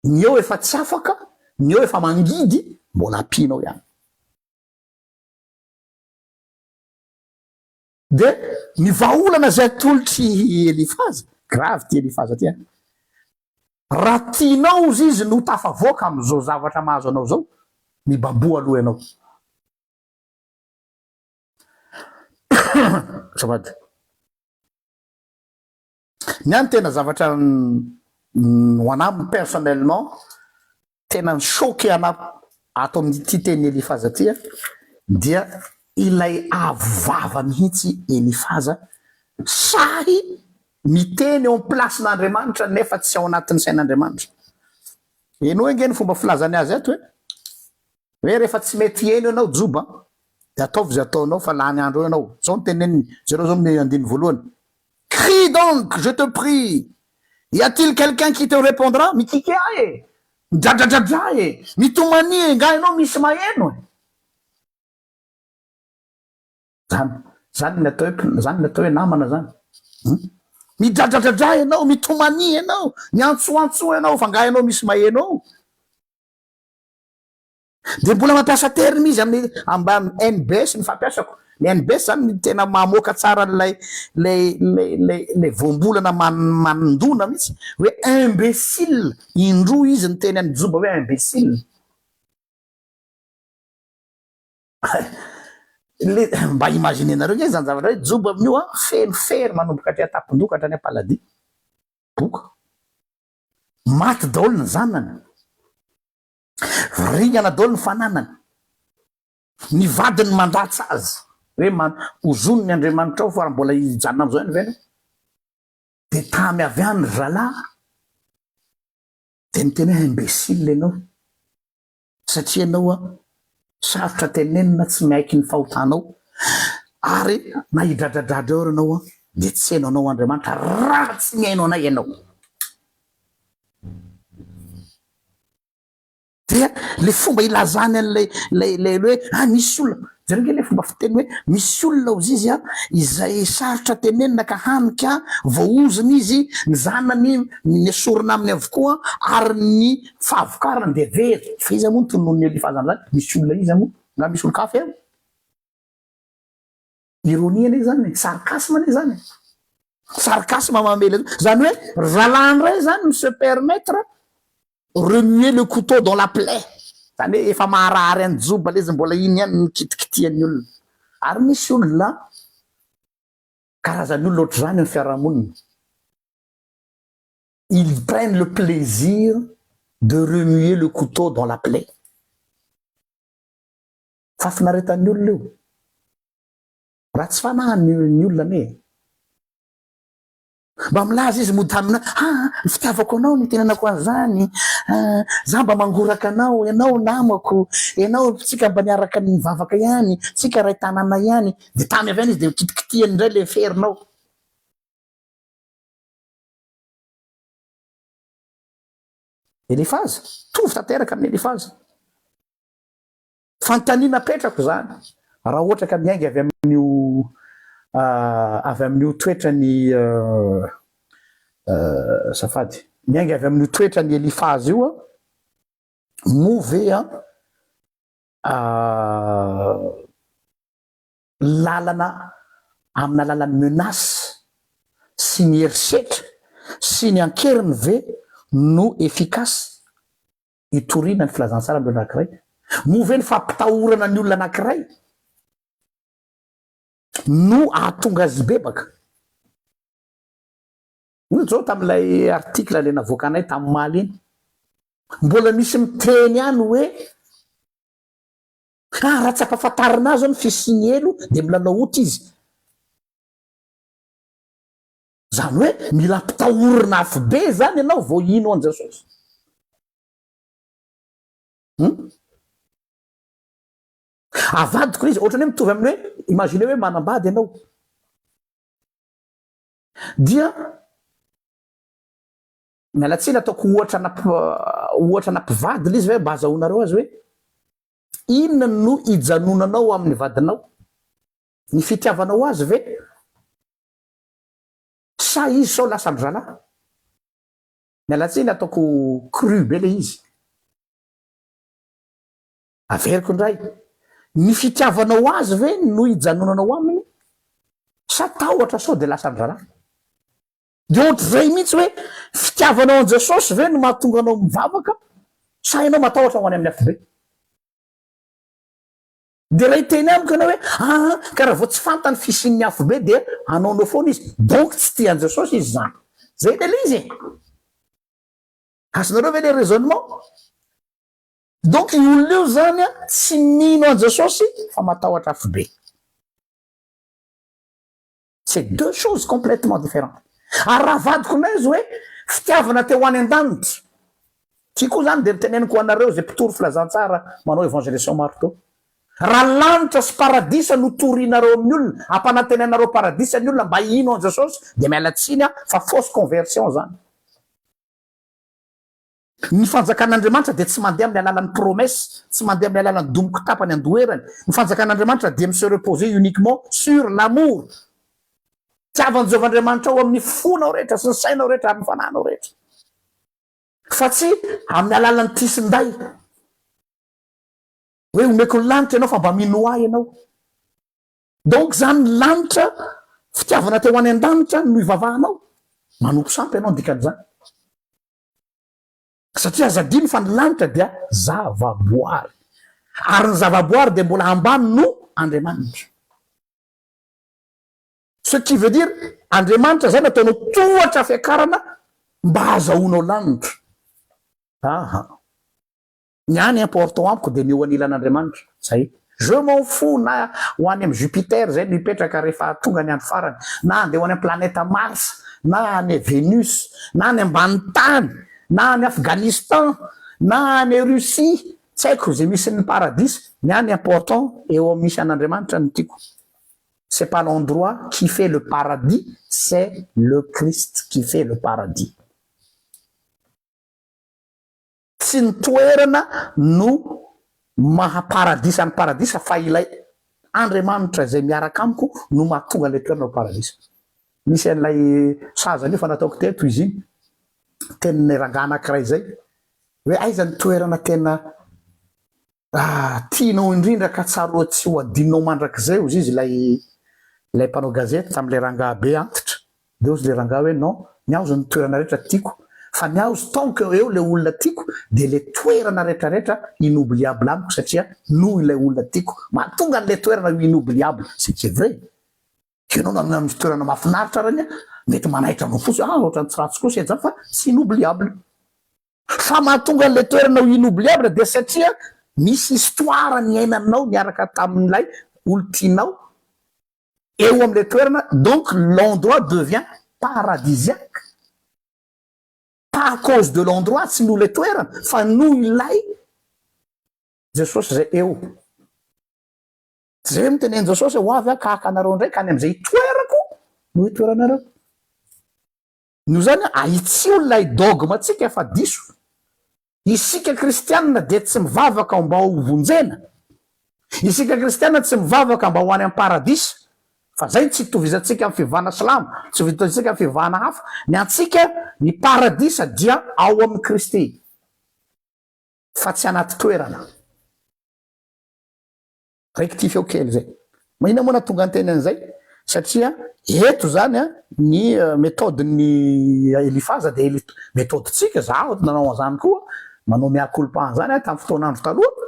Ny eo efa tsy afaka, ny eo efa mangidy, mbola ampianao ihany. Dia ny vahaolana izay atolotr'i Elifaza, grave ity Elifaza ity an! Raha tianao ozy izy no tafavoaka amin'izao zavatra mahazo anao izao, mibaboha aloha ianao. Azafady. Ny ahy ny tena zavatra ho anah personnellement tena ni-choquer anah ato amin'ity tenin'i Elifaza ity dia ilay avo vava mihitsy Elifaza sahy miteny eo am-place-n'Andriamanitra nefa tsy ao anatin'ny sain'Andriamanitra. Henoy ange ny fomba filazany azy ato e! Hoe rehefa tsy mety heno ianao Joba dia ataovy izay ataonao fa lany andro eo ianao. Izao no teneniny, jereo izao ny andininy voalohany. Crie donc, je te prie! Y a-t-il quelqu'un qui te répondra? Mikiky ahy e! Midradradradra e! Mitomania e! Nga ianao misy maheno e! Zany, zany ny atao hoe, zany ny atao hoe namana zany. Hum? Midradradradra ianao, mitomania ianao, miantsoantsoa ianao fa nga ianao misy maheno ao? Dia mbola mampiasa terme izy amin'ny amba NBS ny fampiasako. Ny NBS zany ny tena mamoaka tsara an'ilay ilay ilay ilay ilay voambolana mandona mihitsy hoe imbécile. Indroa izy niteny an'i Joba hoe imbécile. Le mba imaginer-nareo nge zany zavatra hoe Joba amin'io an, feno fery manomboka aty an-tampon-doha ka hatrany am-paladia. Boka. Maty daholo ny zanany. Ringana daholo ny fananany. Ny vadiny mandatsa azy. Hoe man, ozoniny Andriamanitrao fa raha mbola hijanona amin'izao ihany ve ianao? Dia tamy avy any ry zalahy dia niteny hoe imbécile ianao satria ianao an, sarotra tenenina tsy miaiky ny fahotanao ary na hidradradradra eo ary ianao an, dia tsy heno anao Andriamanitra raha tsy mihaino anay ianao. Dia le fomba ilazany an'ilay ilay ilay hoe ah misy olona, jereo ange le fomba fiteny hoe misy olona hozy izy an, izay sarotra tenenina ka hany ka voaozona izy, ny zanany nesorina aminy avokoa ary ny fahavokarany dia very. Fa iza moa no tononon'i Elifaza an'izany? Misy olona iza moa? Nga misy olon-kafa eo? Ironie anie izany e, sarcasme anie izany e. Sarcasme mamely an'io. Izany hoe ry zalahy indray izany mi se permettre remuer le couteau dans la plaie. Izany hoe efa maharary an'i Joba ilay izy mbola iny ihany no kitikitihan'ny olona. Ary misy olona, karazan'ny olona ohatr'izany eo amin'ny fiarahamonina. Ils prennent le plaisir de remuer le couteau dans la plaie. Fahafinaretan'ny olona io. Ratsy fanahy ny ny olona anie e. Mba milaza izy mody amina, ah, ny fitiavako anao no itenenako an'izany, ah, za mba mangoraka anao, ianao namako, ianao tsika mba niaraka nivavaka ihany, tsika iray tanàna ihany, dia tamy avy any izy dia kitikitihany indray le ferinao. Elifaza, mitovy tanteraka amin'i Elifaza. Fanontaniana apetrako izany, raha ohatra ka miainga avy amin'io avy amin'io toetran'i azafady, miainga avy amin'io toetran'i Elifaza io an, moa ve an lalana amin'ny alalan'ny menace sy ny herisetra sy ny ankeriny ve no efficace hitoriana ny filazantsara amin'ny olona anankiray? Moa ve ny fampitahorana ny olona anankiray no hahatonga azy hibebaka? Hoy Joe tamin'ilay article ilay navoakanay tamin'ny omaly iny. Mbola misy miteny ihany hoe ah, raha tsy ampahafantarina azy ny fisian'ny helo dia milalao ota izy. Izany hoe mila ampitahorina afobe izany ianao vao hino an'i Jesosy. Hum? Avadiko ilay izy, ohatran'ny hoe mitovy amin'ny hoe, imaginez hoe manambady ianao. Dia miala tsiny ataoko ohatra ana ohatra ana mpivady ilay izy hoe mba azahoanareo azy hoe inona no ijanonanao amin'ny vadinao? Ny fitiavanao azy ve? Sa izy sao lasa ry zalahy? Miala tsiny ataoko cru be le izy. Averiko indray, ny fitiavanao azy ve no ijanonanao aminy sa tahotra sao dia lasa ry zalahy? Dia ohatr'izay mihitsy hoe fitiavanao an'i Jesosy ve no mahatonga anao mivavaka sa ianao matahotra ho any amin'ny afobe? Dia raha hiteny amiko ianao hoe aa ka raha vao tsy fantany fisian'ny afobe dia hanaonao foana izy, donc tsy tia an'i Jesosy izy izany. Zay ilay izy e! Azonareo ve ilay raisonnement? Donc io olona io izany tsy mino an'i Jesosy fa matahotra afobe. C'est deux choses complètement différentes. Ary raha avadiko indray izy hoe fitiavana te ho any an-danitra. Ty koa zany dia teneniko ho anareo izay mpitory filazantsara manao évangélisation marteau. Raha lanitra sy paradisa no torinareo amin'ny olona, ampanantenainareo paradisa ny olona mba hino an'i Jesosy dia miala tsiny aho fa fausse conversion zany. Ny fanjakan'Andriamanitra dia tsy mandeha amin'ny alalan'ny promesse, tsy mandeha amin'ny alalan'ny domiko tapany andoherany. Ny fanjakan'Andriamanitra dia mi-se reposer uniquement sur l'amour. Tiavan'i Jehovah Andriamanitra ao amin'ny fonao rehetra sy ny sainao rehetra ary ny fanahinao rehetra. Fa tsy amin'ny alalan'ny tisinday. Hoe omeko ny lanitra ianao fa mba minoa ahy ianao. Donc zany ny lanitra, fitiavana te ho any an-danitra no ivavahanao? Manompo sampy ianao ny dikan'izany. Satria aza adino fa ny lanitra dia zavaboary. Ary ny zavaboary dia mbola ambany noho Andriamanitra. Ce qui veut dire Andriamanitra zany ataonao tohatra fiakarana mba hazahoanao lanitra. Aha. Ny ahy ny important amiko dia ny eo anilan'Andriamanitra. Zay. Je m'en fous na ho any amin'ny Jupiter zay no hipetraka rehefa tonga ny andro farany, na handeha ho any amin'ny planète Mars, na any Venus, na any ambany tany, na any Afghanistan, na any Russie, tsy haiko izay misy ny paradisa. Ny ahy ny important eo amin'ny misy an'Andriamanitra no tiako. C'est pas l'endroit qui fait le paradis, c'est le Christ qui fait le paradis. Tsy ny toerana no maha paradisa ny paradisa fa ilay Andriamanitra izay miaraka amiko no mahatonga ilay toerana ho paradisa. Misy an'ilay sazany io fa nataoko teto izy iny, tenin'ny rangahy anankiray izay hoe aiza ny toerana tena tianao indrindra ka tsaroa tsy ho adinonao mandrakizay hozy izy ilay ilay mpanao gazety tamin'ilay rangahy be antitra dia hozy ilay rangahy hoe non ny ahy hozy ny toerana rehetra tiako fa ny ahy hozy tant que eo ilay olona tiako dia ilay toerana rehetra rehetra inoubliable amiko satria noho ilay olona tiako mahatonga an'ilay toerana ho inoubliable c'est qui est vrai ianao na amin'ny toerana mahafinaritra arany mety manaitra anao fotsiny ah ohatran'ny tsy ratsy kosa zany fa tsy inoubliable. Fa mahatonga an'ilay toerana ho inoubliable dia satria misy histoire niainanao niaraka tamin'ilay olon-tianao eo amin'ilay toerana donc l'endroit devient paradisiaque. Pas à cause de l'endroit, tsy noho ilay toerana fa noho ilay Jesosy izay eo. Tsy izay ve no tenenin'i Jesosy hoe ho avy aho ka haka anareo indray ka any amin'izay hitoerako no hitoeranareo. Noho izany, ahitsio ilay dogme-ntsika fa diso. Isika kristianina dia tsy mivavaka mba ho vonjena. Isika kristianina tsy mivavaka mba ho any am-paradisa. Fa izay no tsy itovizantsika amin'ny fivavahana silamo, tsy itovizantsika amin'ny fivavahana hafa. Ny antsika, ny paradisa dia ao amin'i Kristy, fa tsy anaty toerana. Rectifieo kely zay. Maninona moa nahatonga niteny an'izay? Satria eto zany an, ny méthode ny Elifaza dia méthode-tsika, za nanao an'izany koa, manao mea culpa an'izany aho tamin'ny fotoan'andro taloha,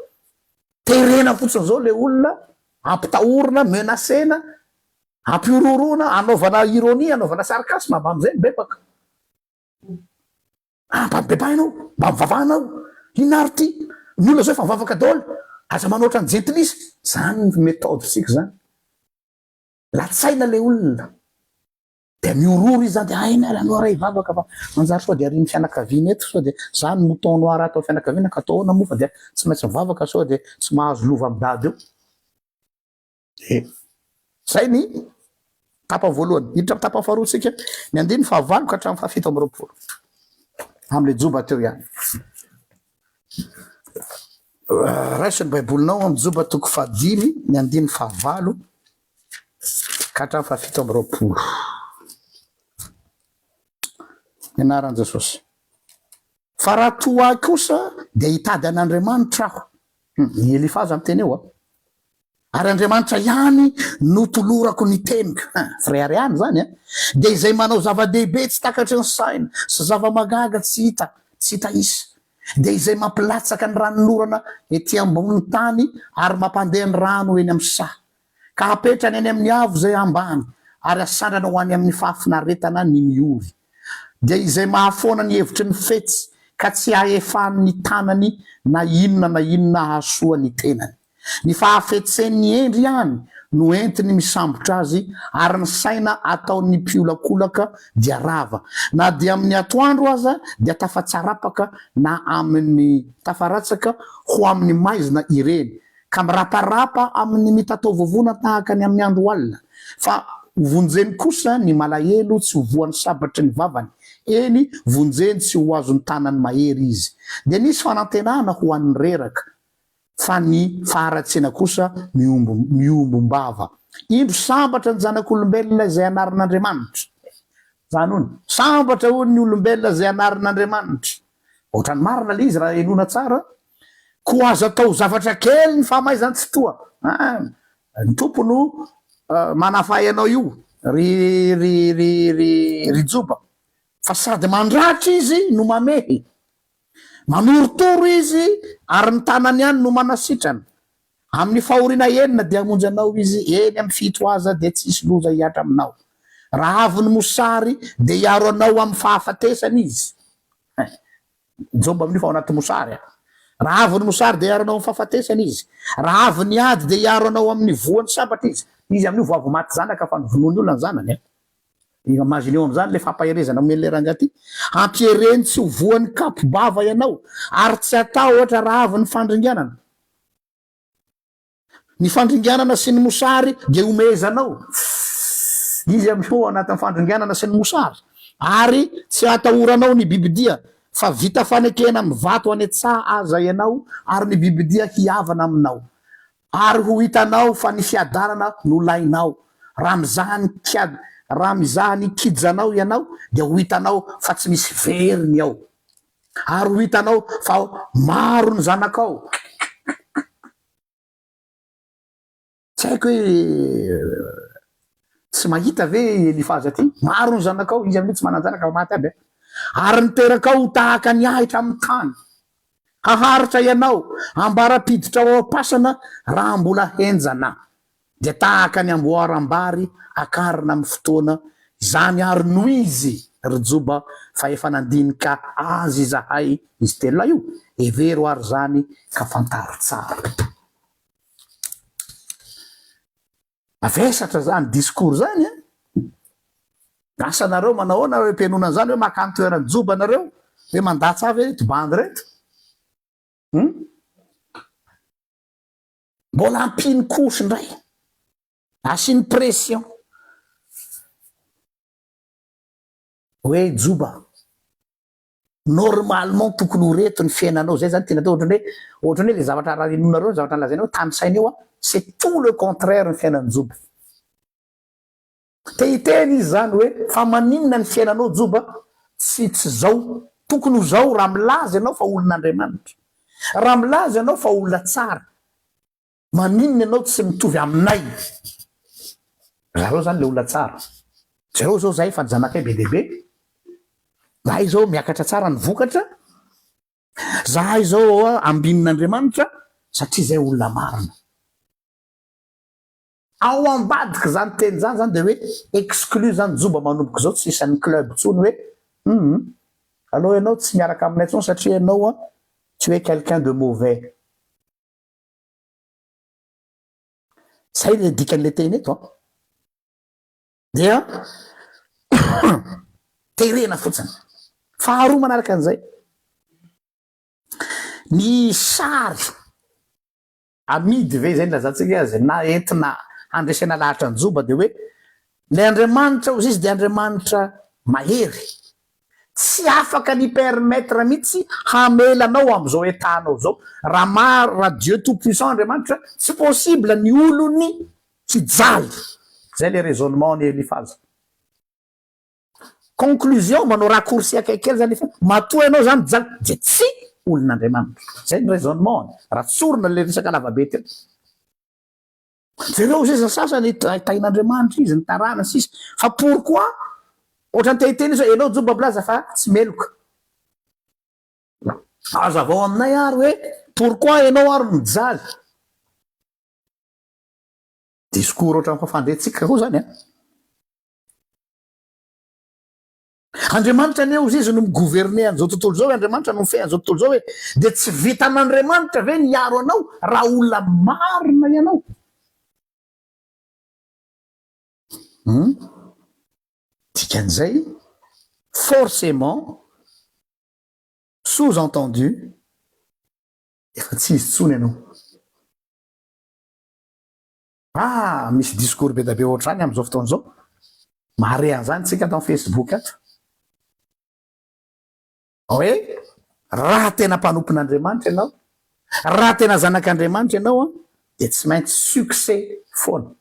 terena fotsiny zao le olona, ampitahorina, menacer-na, ampihorohoroana, anaovana ironie, anaovana sarcasme, mba am'zay mibebaka. Ah mba mibebaha ianao, mba mivavaha anao, inona ary ity? Ny olona zao efa mivavaka daholo, aza manao ohatran'ny jentilisa, zany ny méthode tsika zany. Latsaina le olona, dia mihorohoro izy zany dia hay ary aloha ray hivavaka fa manjary sao dia arian'ny fianakaviana eto, sao dia za ny mouton noir ato amin'ny fianakaviana ka atao ahoana moa fa dia tsy maintsy mivavaka sao dia tsy mahazo lova amin'i dada eo. E. Zay ny tapany voalohany. Hiditra amin'ny tapany faharoa tsika, ny andininy fahavalo ka hatramin'ny fahafito amby 20. Amin'ilay Joba teo ihany. Raiso ny Baibolinao amin'ny Joba toko fahadimy, ny andininy fahavalo ka hatramin'ny fahafito amby 20. Ny anaran'i Jesosy. Fa raha toa ahy kosa dia hitady an'Andriamanitra aho. I Elifaza miteny eo a. Ary Andriamanitra ihany no tolorako ny teniko. Hein, fireharehana izany an! Dia izay manao zava-dehibe tsy takatry ny saina, sy zava-mahagaga tsy hita, tsy hita isa. Dia izay mampilatsaka ny ranonorana ety ambonin'ny tany ary mampandeha ny rano eny amin'ny saha. Ka hapetrany eny amin'ny avo izay ambany, ary hasandrany ho any amin'ny fahafinaretana ny miory. Dia izay mahafoana ny hevitry ny fetsy, ka tsy ahefan'ny tanany na inona na inona hahasoa ny tenany. Ny fahafetsen'ny hendry ihany no entiny misambotra azy, ary ny saina ataon'ny mpiolakolaka dia rava. Na dia amin'ny atoandro aza dia tafatsarapaka na amin'ny tafaratsaka ho amin'ny maizina ireny, ka miraparapa amin'ny mitataovovona tahaka ny amin'ny andro alina, fa hovonjeny kosa ny malahelo tsy ho voan'ny sabatry ny vavany, eny, vonjeny tsy ho azon'ny tanany mahery izy. Dia nisy fanantenana ho an'ny reraka, fa ny faharatsiana kosa miombom-bava. Indro sambatra ny zanak'olombelona izay anarin'Andriamanitra. Izany hono, sambatra hono ny olombelona izay anarin'Andriamanitra. Ohatran'ny marina ilay izy raha henoina tsara. Koa aza atao zavatra kely ny fahamaizan'ny tsitoha. Ah, ny Tompo no manafay anao io, ry ry ry ry ry Joba. Fa sady mandratra izy no mamehy. Manorotoro izy ary ny tanany ihany no manasitrana. Amin'ny fahoriana enina dia hamonjy anao izy, eny amin'ny fito aza dia tsy hisy loza hihatra aminao. Raha avy ny mosary dia hiaro anao amin'ny fahafatesana izy. Joba amin'io fa ao anaty mosary a. Raha avy ny mosary dia hiaro anao amin'ny fahafatesana izy. Raha avy ny ady dia hiaro anao amin'ny voan'ny sabatra izy. Izy amin'io vao avy maty zanaka fa novonoin'ny olona ny zanany a. Imagineo amin'izany ilay fampaherezana omen'ilay rangahy ity. Hampiereny tsy ho voan'ny kapo-bava ianao ary tsy hatahotra raha avy ny fandringanana. Ny fandringanana sy ny mosary dia homehezanao. Izy amin'io ao anatin'ny fandringanana sy ny mosary. Ary tsy hatahoranao ny bibidia, fa vita fanekena amin'ny vato any an-tsaha aza ianao, ary ny bibidia hihavana aminao. Ary ho hitanao fa ny fiadanana no lainao. Raha mizaha ny raha mizaha ny kijanao ianao, dia ho hitanao fa tsy misy very ny ao. Ary ho hitanao fa maro ny zanakao. Tsy haiko hoe tsy mahita ve i Elifaza ty? Maro ny zanakao, izy amin'io tsy manan-janaka fa maty aby a. Ary ny terakao ho tahaka ny ahitra amin'ny tany. Haharitra ianao, ambara-piditra ao am-pasana raha mbola henjana. Dia tahaka ny amboaram-bary akarina amin'ny fotoana izany ary no izy, ry Joba, fa efa nandinika azy izahay, izy telo lahy io, hevero ary izany ka fantaro tsara. Mavesatra izany discours izany an! Asa nareo manao ahoana nareo mpihainoana an'izany hoe maka ny toeran'i Joba nareo? Hoe mandatsa ahy ve ireto bandy ireto? Hum? Mbola ampiany couche indray. Asiany pression. Hoe Joba, normalement tokony ho reto ny fiainanao, zay zany tiana atao ohatran'ny hoe, ohatran'ny hoe le zavatra raha inoanareo ny zavatra nolazainao tanisaina eo an, c'est tout le contraire ny fiainan'i Joba. Te hiteny izy zany hoe fa maninona ny fiainanao Joba tsy tsy zao, tokony ho zao raha milaza ianao fa olon'Andriamanitra, raha milaza ianao fa olona tsara, maninona ianao tsy mitovy aminay? Zareo zany le olona tsara, jereo zao zahay fa ny zanakay be dia be, zahay zao miakatra tsara ny vokatra, zahay zao ambinin'Andriamanitra satria zay olona marina. Ao ambadika izany teny izany zany dia hoe exclu zany joba manomboka izao tsy isan'ny club intsony hoe hum aleo ianao tsy miaraka aminay intsony satria ianao an tu es quelqu'un de mauvais. Zay le dikan'le teny eto an. Dia terena fotsiny. Faharoa manaraka an'izay, ny sary Amidy ve izay no ilazantsika azy na entina handresena lahatra an'i Joba dia hoe ilay Andriamanitra hozy izy dia Andriamanitra mahery, tsy afaka ny permettre mihitsy hamela anao amin'izao état anao izao, raha maro raha Dieu tout puissant Andriamanitra tsy possible ny olony hijaly, izay ilay raisonnement an'i Elifaza. Conclusion, manao raccourci akaiky kely zany efa, matoa ianao zany mijaly dia tsy olon'Andriamanitra. Zay ny raisonnement-ny, raha tsorina le resaka lavabe teo. Jereo sisa sasany tahin'Andriamanitra izy, ny taranany sisa, fa pourquoi ohatran'ny te hiteny izy hoe ianao Joba milaza fa tsy meloka. Hazavao aminay ary hoe pourquoi ianao ary mijaly. Discours ohatran'ny fa fandrentsika koa zany an. Andriamanitra anie ozy izy no mi-gouverner an'izao tontolo izao e, Andriamanitra no mifehy an'izao tontolo izao e, dia tsy vitan'Andriamanitra ve ny hiaro anao raha olona marina ianao? Hum, dikan'izay forcément sous-entendu efa tsy izy intsony ianao. Ah! Misy discours be dia be ohatr'izany amin'izao fotoana izao. Mahare an'izany tsika ato amin'ny Facebook ato. Hoe raha tena mpanompon'Andriamanitra ianao, raha tena zanak'Andriamanitra ianao an, dia tsy maintsy succès foana.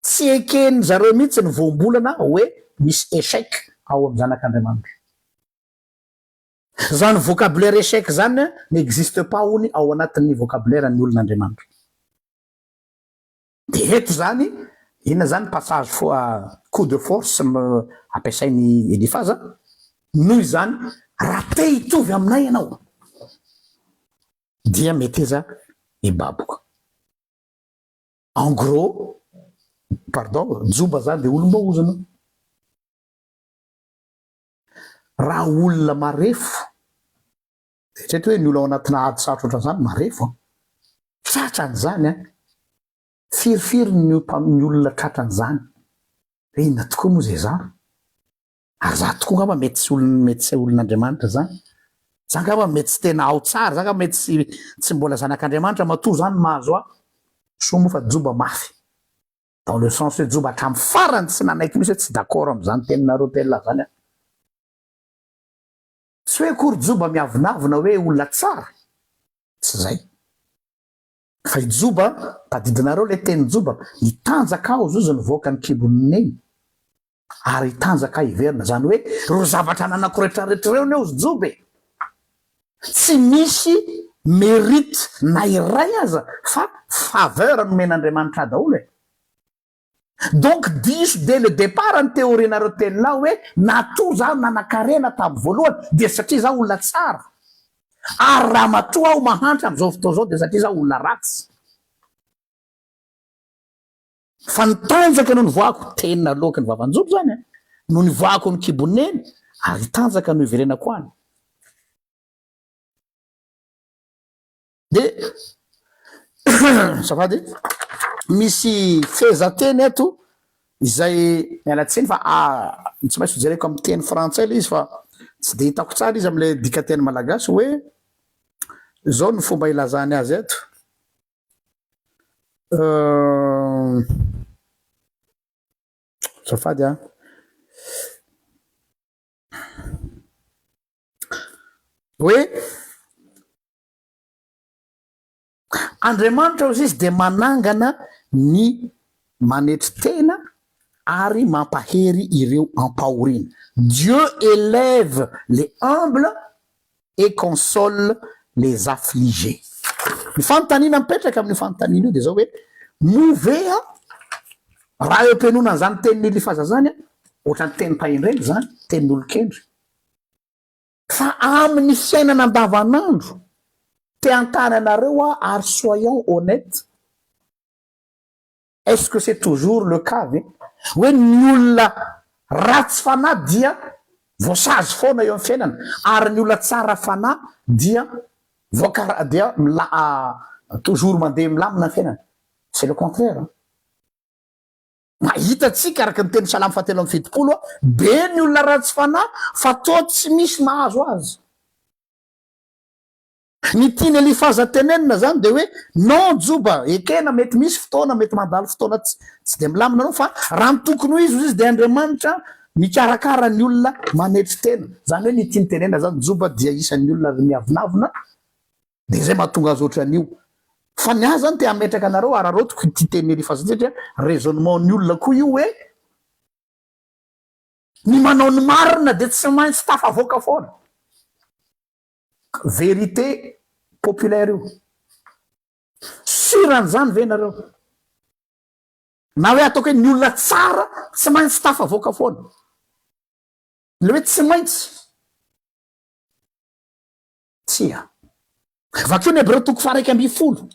Tsy eken'ny zareo mihitsy ny voambolana hoe misy échec ao amin'ny zanak'Andriamanitra. Zany vocabulaire échec zany n'existe pas hono ao anatin'ny vocabulaire ny olon'Andriamanitra. De eto zany, inona zany passage fois coup de force ampiasain'i Elifaza, noho izany raha te hitovy aminay ianao dia meteza hibaboka. En gros, pardon, Joba zany de olom-boaozona. Raha olona marefo, eritrereto hoe ny olona ao anatina ady sarotra ohatran'izany marefo an! Tratran'izany an! Firifiry ny ny olona tratran'izany? Hoe inona tokoa moa izay izaho? Ary izaho tokoa angamba mety tsy olona mety tsy olon'Andriamanitra izany. Izaho angamba mety tsy tena ao tsara, izaho angamba mety tsy tsy mbola zanak'Andriamanitra matoa izany mahazo ahy. Soa moa fa joba mafy. Dans le sens hoe joba hatramin'ny farany tsy nanaiky mihitsy hoe tsy d'accord amin'izany teninareo telo lahy izany aho. Tsy hoe akory joba miavonavona hoe olona tsara, tsy izay. Fa i Joba, tadidinareo ilay tenin'i Joba, Hitanjaka aho zozy nivoaka ny kibon'i Neny, ary hitanjaka aho hiverina. Izany hoe, ireo zavatra ananako rehetrarehetra ireo anie hozy Joba e! Tsy misy mérite na iray aza fa faveur nomen'Andriamanitra ahy daholo e! Donc diso dès le départ ny théorie-nareo telo lahy hoe natoa zaho nanakarena tamin'ny voalohany dia satria zaho olona tsara ary raha matoa aho mahantra amin'izao fotoana izao dia satria zaho olona ratsy. Fa ny tanjaka no nivoahako, teny naloaky ny vavan-jobo zany an, no nivoahako ny kibon'i neny ary tanjaka no hiverenako any. Dia azafady, misy fehezanteny eto izay miala tsiny fa tsy maintsy hojereko amin'ny teny frantsay ilay izy fa tsy dia hitako tsara izy amin'ilay dikanteny malagasy hoe izao ny fomba ilazany azy eto. Azafady an. Hoe Andriamanitra hozy izy dia manangana ny manetry tena ary mampahery ireo ampahoriana. Dieu elève les humbles et console les affligés. Ny fanontaniana mipetraka amin'io fanontaniana io dia izao hoe, moa ve aho raha eo am-pihainoana an'izany tenin'i Elifaza izany aho, ohatran'ny tenim-pahendrena izany, tenin'olon-kendry. Fa amin'ny fiainana andavanandro, te hanontany anareo aho ary soyons honnêtes, est-ce que c'est toujours le cas ve? Hoe ny olona ratsy fanahy dia voasazy foana eo amin'ny fiainana ary ny olona tsara fanahy dia voakara dia mila toujours mandeha milamina ny fiainana? C'est le contraire an! Mahita antsika araka ny teny Salamo fahatelo amby 70, be ny olona ratsy fanahy fa toa tsy misy mahazo azy. Ny tian'i Elifaza tenenina zany dia hoe non Joba, ekena mety misy fotoana, mety mandalo fotoana tsy tsy dia milamina anao fa raha ny tokony ho izy hozy izy dia Andriamanitra mikarakara ny olona manetry tena. Zany hoe ny tiany tenenina zany Joba dia isan'ny olona miavonavona Dia izay mahatonga azy ohatran'io. Fa ny ahy zany te hametraka anareo araraotiko ity tenin'i Elifaza ity satria raisonnement ny olona koa io hoe ny manao ny marina dia tsy maintsy tafavoaka foana. Vérité populaire io. Sûr an'izany ve nareo? Na hoe ataoko hoe ny olona tsara tsy maintsy tafavoaka foana. Ilay hoe tsy maintsy. Tsia. Vakio ny Hebreo toko faha 11.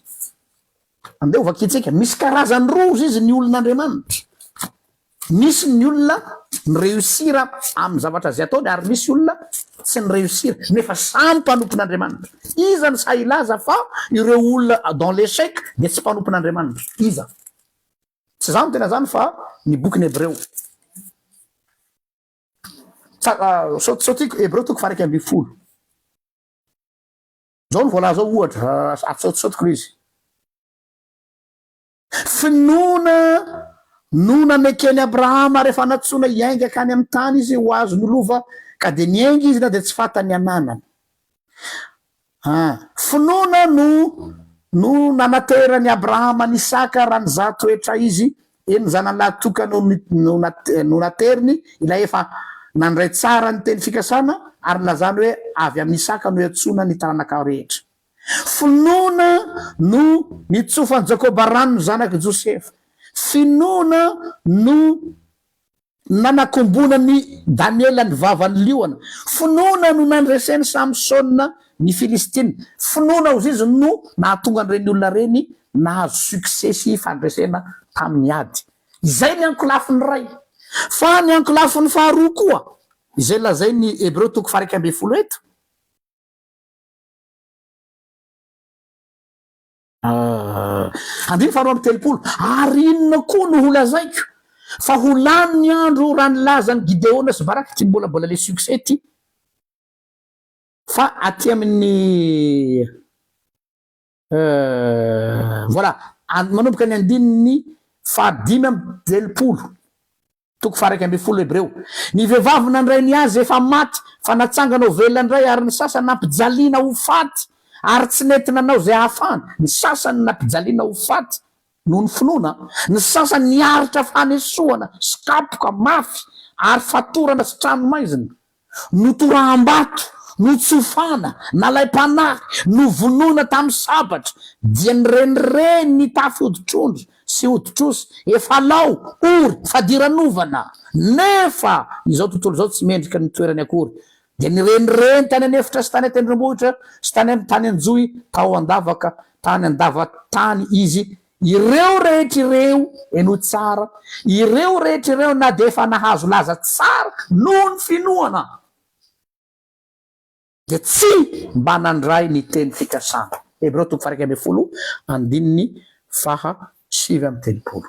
Andeha ho vakintsika. Misy karazany roa hozy izy ny olon'Andriamanitra. Misy ny olona ni-réussir amin'ny zavatra izay ataony ary misy olona tsy ni-réussir nefa samy mpanompon'Andriamanitra. Iza no sahy hilaza fa ireo olona dans l'échec dia tsy mpanompon'Andriamanitra? Iza? Tsy izaho no tena izany fa ny bokin'ny Hebreo. Sao tiako, Hebreo toko faha 11. Izao no voalaza ao ohatra, atsaotsaotiko ilay izy. Finoana no naneken'i Abrahama rehefa nantsoina hiainga hankany amin'ny tany izy ho azony lova, ka dia niainga izy na dia tsy fantany ny ananany. Finoana no no nanateran'i Abrahama an'i Isaka raha nizaha toetra izy, eny ny zanany lahy tokana no no nateriny, ilay efa nandray tsara ny teny fikasana ary nilazany hoe avy amin'i Isaka no iantsoana ny taranaka rehetra. Finoana no nitsofan'i Jakoba rano ny zanak'i Josefa. Finoana no Nanakombonan'i Daniela ny vavan'ny liona. Finoana no nandresen'i Samsona ny Filistina. Finoana hozy izy no nahatonga an'ireny olona ireny nahazo succès sy fandresena tamin'ny ady. Izay ny ankolafiny iray. Fa ny ankolafiny faharoa koa. Izay lazain'ny Hebreo toko faha 11 eto. Andininy faharoa amby telopolo, Ary inona koa no holazaiko? Fa ho lany ny andro raha nilaza an'i Gideona sy Baraka, ity mbola mbola le succès ity, fa aty amin'ny voilà, manomboka ny andininy fahadimy amby telopolo. Toko faha-11 Hebreo. Ny vehivavy nandray ny azy efa maty, fa natsangana ho velona indray, ary ny sasany nampijaliana ho faty, ary tsy nety nanao izay hahafahany, ny sasany nampijaliana ho faty noho ny finoana, ny sasany niaritra fanesoana sy kapoka mafy ary fatorana sy tranomaizina. Notoraham-bato, notsofana, nalaim-panahy, novonoina tamin'ny sabatra, dia nirenireny nitafy hoditr'ondry sy hoditr'osy, efa lao, ory, fadiranovana, nefa izao tontolo izao tsy mendrika ny toerany akory, dia nirenireny tany an'efitra sy tany an-tendrombohitra sy tany amin'ny tany an-johy, tao an-davaka, tany an-dava-tany izy Ireo rehetra ireo, henoy tsara, ireo rehetra ireo na dia efa nahazo laza tsara noho ny finoana, dia tsy mba nandray ny teny fikasana. Hebreo toko faha-11 andininy faha-39.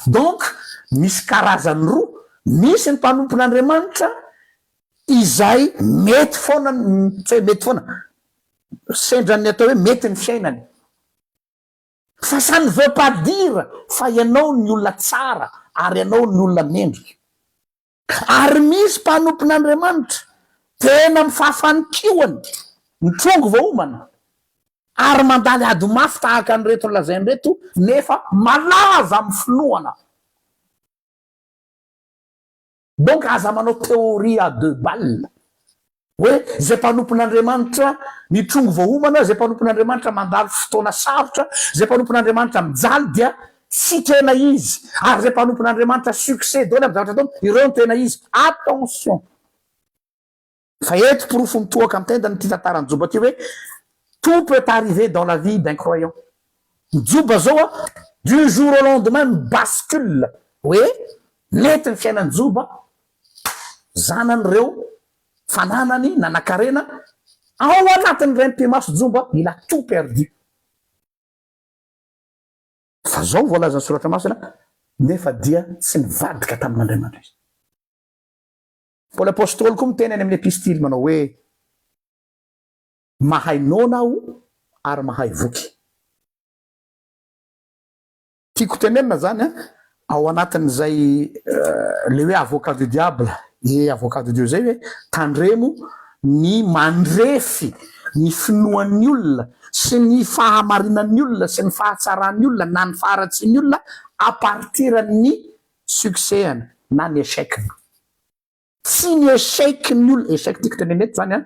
Donc, misy karazany roa, misy ny mpanompon'Andriamanitra izay mety foana, tsy hoe mety foana, sendra ny atao hoe mety ny fiainany. Fa ça ne veut pas dire fa ianao ny olona tsara ary ianao ny olona mendrika. Ary misy mpanompon'Andriamanitra tena mifafa ny kihony, mitrongy vao homana, ary mandany ady mafy tahaka an'ireto nolazainy ireto nefa malaza amin'ny finoana. Donc aza manao théorie à deux balles hoe izay mpanompon'Andriamanitra mitrongy vao homana, izay mpanompon'Andriamanitra mandalo fotoana sarotra, izay mpanompon'Andriamanitra mijaly dia tsy tena izy, ary izay mpanompon'Andriamanitra succès daholo amin'ny zavatra ataony, ireo no tena izy. Attention! Fa eto porofo mitohaka amin'ny tendany ity tantaran'i Joba ity hoe tout peut arriver dans la vie d'un croyant. Ny Joba zao a, du jour au lendemain mi-bascule hoe nety ny fiainan'i Joba, zanany ireo, fananany, nanakarena, ao anatin'ny raim-pimaso Joba, il a tout perdu. Fa zao voalazan'ny soratra masina, nefa dia tsy nivadika tamin'Andriamanitra izy. Paoly Apostoly koa miteny any amin'ny epistily manao hoe, Mahay noana aho ary mahay voky. Tiako tenenina zany an, ao anatin'izay le hoe avocat du diable et avocat de Dieu zay hoe tandremo ny mandrefy ny finoan'ny olona sy ny fahamarinan'ny olona sy ny fahatsaran'ny olona na ny faharatsian'ny olona à partir ny succès-ny na ny échec-ny. Tsy ny échec-n'ny olona, échec tiako tenenina eto zany an,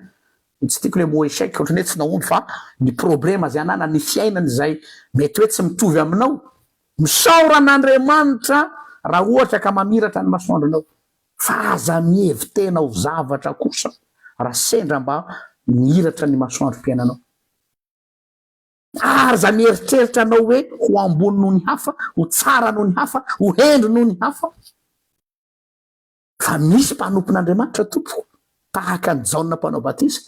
tsy tiako le mot échec ohatran'ny hoe tsy nahomby fa ny problema izay ananany, ny fiainany izay mety hoe tsy mitovy aminao. Misaora an'Andriamanitra raha ohatra ka mamiratra ny masoandronao fa aza mihevi-tena ho zavatra kosa raha sendra mba mihiratra ny masoandrom-piainanao. Ary za mieritreritra anao hoe ho ambony noho ny hafa, ho tsara noho ny hafa, ho hendry noho ny hafa. Fa misy mpanompon'Andriamanitra tompoko, tahaka an'i Jaona mpanao batisa,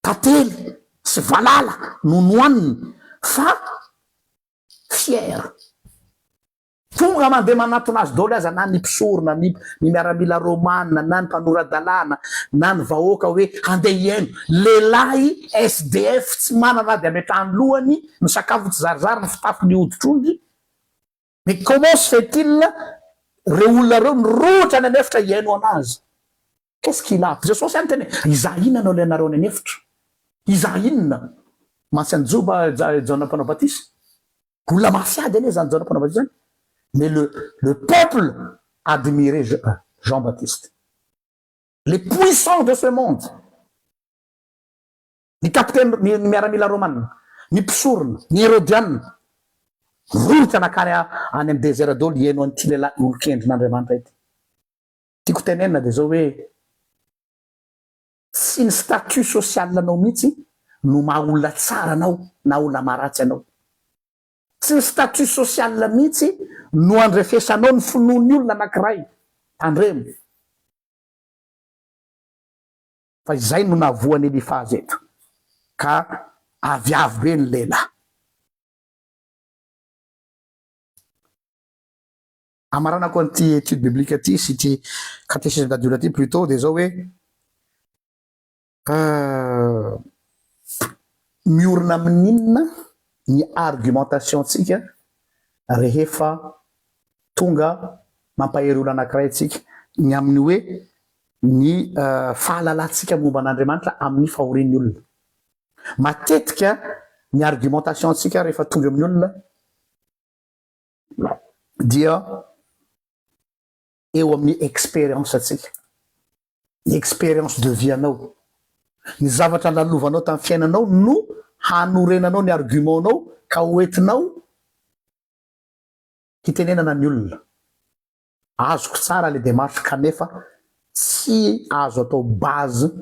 tantely sy valala no nohaniny fa fier. Tonga mandeha manatona azy daholo aza na ny mpisorona, ny ny miaramila romana, na ny mpanora-dalàna, na ny vahoaka hoe handeha hihaino. Lehilahy SDF tsy manana ady ametrahany lohany, ny sakafony tsy zarizary, ny fitafiny hoditr'ondry. Mais comment se fait-il reo olona reo nirohotra any an'efitra hihaino anazy? Qu'est-ce qu'il a? Jesosy ihany niteny hoe izaho inona no alainareo any an'efitra? Izaho inona? Mantsy an'i Joba Jaona mpanao batisa. Olona mafy ady anie zany Jaona mpanao batisa zany. Mais le le peuple admirait Jean Baptiste. Les puissants de ce monde. Ny kapiteny ny miaramila romana, ny mpisorona, ny herodiana. Rohitra nakany any amin'ny désert daholo hihaino an'ity lehilahy olon-kendrin'Andriamanitra ity. Tiako tenenina dia zao hoe Tsy ny statut social anao mihitsy no maha olona tsara anao na olona maha ratsy anao. Tsy ny statut social mihitsy no andrefesanao ny finoan'ny olona anakiray. Tandremo. Fa izay no nahavoan'i Elifaza eto, ka aviavy be ny lehilahy. Amaranako an'ity étude biblique ity sy ity catéchisme d'adulte ity plutôt dia izao hoe miorina amin'inona ny argumentation-tsika rehefa tonga mampahery olona anankiray isika ny amin'ny hoe ny fahalalantsika momba an'Andriamanitra amin'ny fahorian'ny olona. Matetika ny argumentation-tsika rehefa tonga amin'ny olona dia eo amin'ny expérience-ntsika, ny expérience de vie anao, ny zavatra lalovanao tamin'ny fiainanao no hanorenanao ny argument-nao ka hoentinao hitenenana ny olona. Azoko tsara le démarche kanefa tsy azo atao base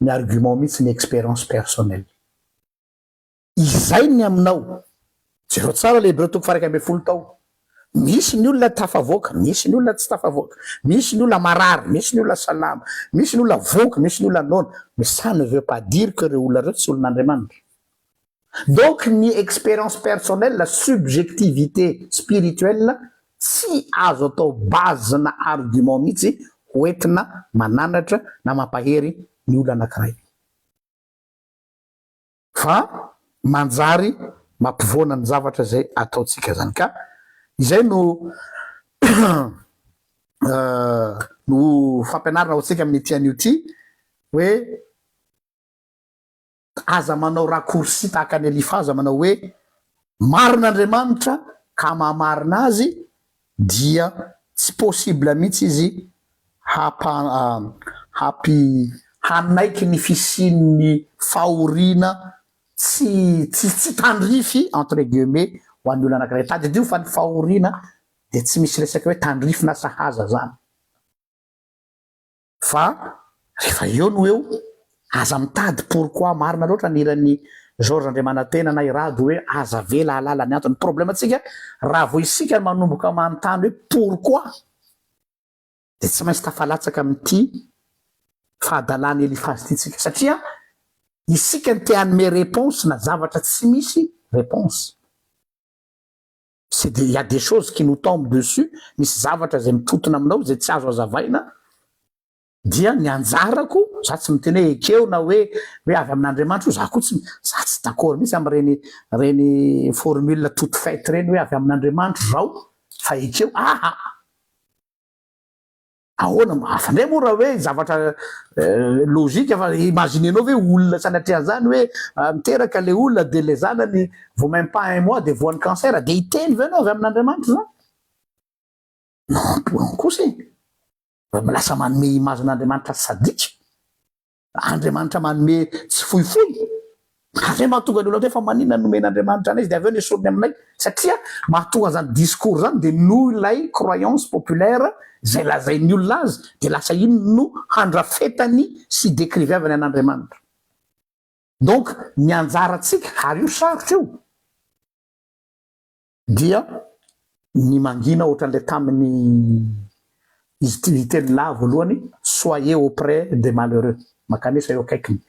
ny argument mihitsy ny expérience personnelle. Izay ny aminao. Jereo tsara le Hebreo toko faha 11 tao. Misy ny olona tafavoaka, misy ny olona tsy tafavoaka, misy ny olona marary, misy ny olona salama, misy ny olona voky, misy ny olona noana, mais ça ne veut pas dire que ireo olona ireo tsy olon'Andriamanitra. Donc ny expérience personnelle, subjectivité spirituelle tsy azo atao base na argument mihitsy ho entina mananatra na mampahery ny olona anankiray. Fa manjary mampivoana ny zavatra izay ataontsika izany. Ka izay no no fampianarana ho antsika amin'ity anio ity hoe Aza manao raccourci tahaka an'i Elifaza manao hoe marina Andriamanitra ka mahamarina azy dia tsy possible mihitsy izy hampa hampi hanaiky ny fisian'ny fahoriana tsy tsy tsy tandrify entre guillemets ho an'ny olona anankiray. Tadidio fa ny fahoriana dia tsy misy resaka hoe tandrify na sahaza zany. Fa rehefa eo no eo, aza mitady pourquoi marina loatra ny hiran'i Georges Andriamanantena na i Rado hoe aza avela hahalala ny antony. Ny problème-tsika raha vao isika no manomboka manontany hoe pourquoi dia tsy maintsy tafalatsaka amin'ity fahadalan'i Elifazy ity tsika satria isika no te hanome réponse na zavatra tsy misy réponse. C'est des, il y a des choses qui nous tombent dessus, misy zavatra izay mitontona aminao izay tsy azo azavaina, dia ny anjarako, za tsy miteny hoe ekeo na hoe hoe avy amin'Andriamanitra io, za koa tsy, za tsy d'accord mihitsy amin'ireny ireny formule toute faite ireny hoe avy amin'Andriamanitra izao fa ekeo, aha! Ahoana moa? Hafa indray moa raha hoe zavatra logique fa imaginer-nao ve olona sanatria an'izany hoe miteraka ilay olona dia ilay zanany vao même pas un mois dia voan'ny cancer dia hiteny ve ianao avy amin'Andriamanitra izany? Non kosa e! Lasa manome image an'Andriamanitra sadique. Andriamanitra manome tsy fohifohy. Ary zay mahatonga ny olona hoe fa maninona no nomen'Andriamanitra anay izy dia avy eo nesoriny aminay. Satria mahatonga an'izany discours izany dia noho ilay croyance populaire izay lazain'ny olona azy dia lasa iny no handrafetany sy hi-decrivevany an'Andriamanitra. Donc ny anjarantsika, ary io sarotra io, dia ny mangina ohatran'ilay tamin'ny izy ity niteny lahy voalohany soyez auprès des malheureux mankanesa eo akaikiny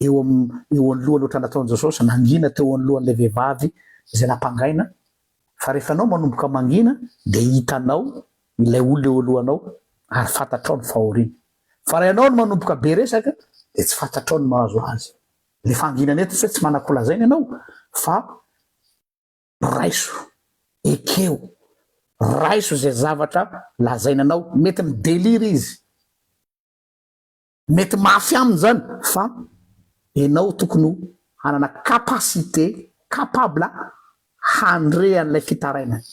eo am eo anoloany ohatran'ny nataon'i Jesosy nangina teo anoloan'ilay vehivavy izay nampangaina fa rehefa anao manomboka mangina dia hitanao ilay olona eo alohanao ary fantatrao ny fahoriany fa raha ianao no manomboka be resaka dia tsy fantatrao ny mahazo azy le fanginana eto tsy hoe tsy manan-kolazaina ianao fa Raiso, ekeo, raiso izay zavatra lazaina anao, mety mi-delire izy, mety mafy aminy izany fa enao tokony ho hanana capacité, capable handre an'ilay fitarainany.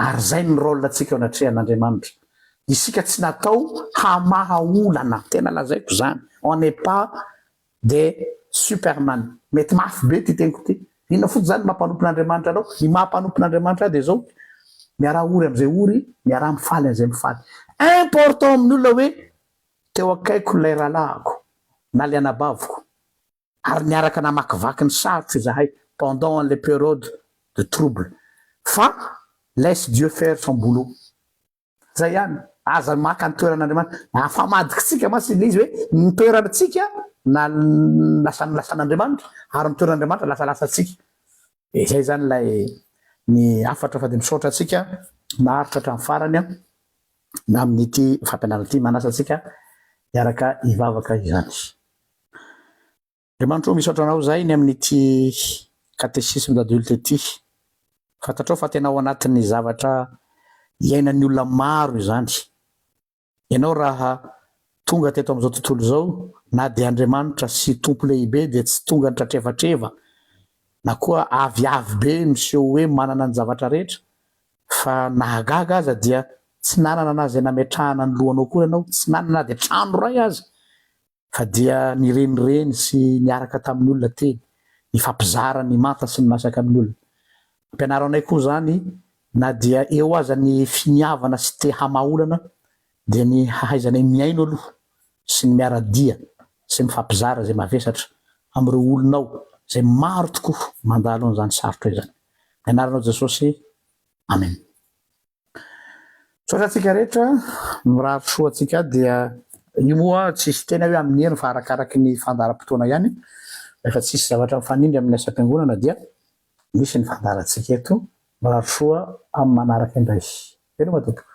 Ary izay ny rôle antsika eo anatrehan'Andriamanitra. Isika tsy natao hamaha olana, tena lazaiko izany, on n'est pas des superman. Mety mafy be ity teniko ity. Inona fotsiny izany ny maha mpanompon'Andriamanitra anao? Ny maha mpanompon'Andriamanitra ahy dia izao, miaraha ory amin'izay ory, miaraha mifaly amin'izay mifaly. Important amin'ny olona hoe teo akaiko ilay rahalahiko na ilay anabaviko, ary niaraka namakivaky ny sarotra izahay pendant an'ilay periode de trouble fa laisse Dieu faire son boulot. Zay ihany. Aza maka ny toeran'Andriamanitra. Afamadikitsika mantsy ilay izy hoe ny toerantsika na lasa lasan'Andriamanitra ary ny toeran'Andriamanitra lasa lasantsika. Dia izay izany ilay ny hafatra fa dia misaotra antsika naharitra hatramin'ny farany an, na amin'ity fampianarana ity. Manasa antsika hiaraka hivavaka izany. Andriamanitra ô, misaotra Anao izahay ny amin'ity Catéchisme d'adulte ity. Fantatrao fa tena ao anatin'ny zavatra iainan'ny olona maro izany. Ianao raha tonga teto amin'izao tontolo izao, na dia Andriamanitra sy Tompo lehibe dia tsy tonga nitratrevatreva na koa aviavy be miseho hoe manana ny zavatra rehetra, fa nahagaga aza dia tsy nanana na izay nametrahana ny lohanao akory ianao, tsy nanana na dia trano iray aza. Fa dia nirenireny sy niaraka tamin'ny olona teny, nifampizara ny manta sy ny masaka amin'ny olona. Ampianaro anay koa izany na dia eo aza ny finiavana sy te hamaha olana dia ny hahaizanay mihaino aloha sy ny miara-dia sy mifampizara izay mavesatra amin'ireo olonao izay maro tokoa mandalo an'izany sarotra izany. Ny anaranao Jesosy. Amen. Misaotra antsika rehetra, mirary soa antsika dia io moa tsisy tena hoe amin'ny heriny fa arakaraky ny fandaharam-potoana ihany, rehefa tsisy zavatra mifanindry amin'ny asam-piangonana dia misy ny fandaharantsika eto, mirary soa amin'ny manaraka indray. Veloma tompoko.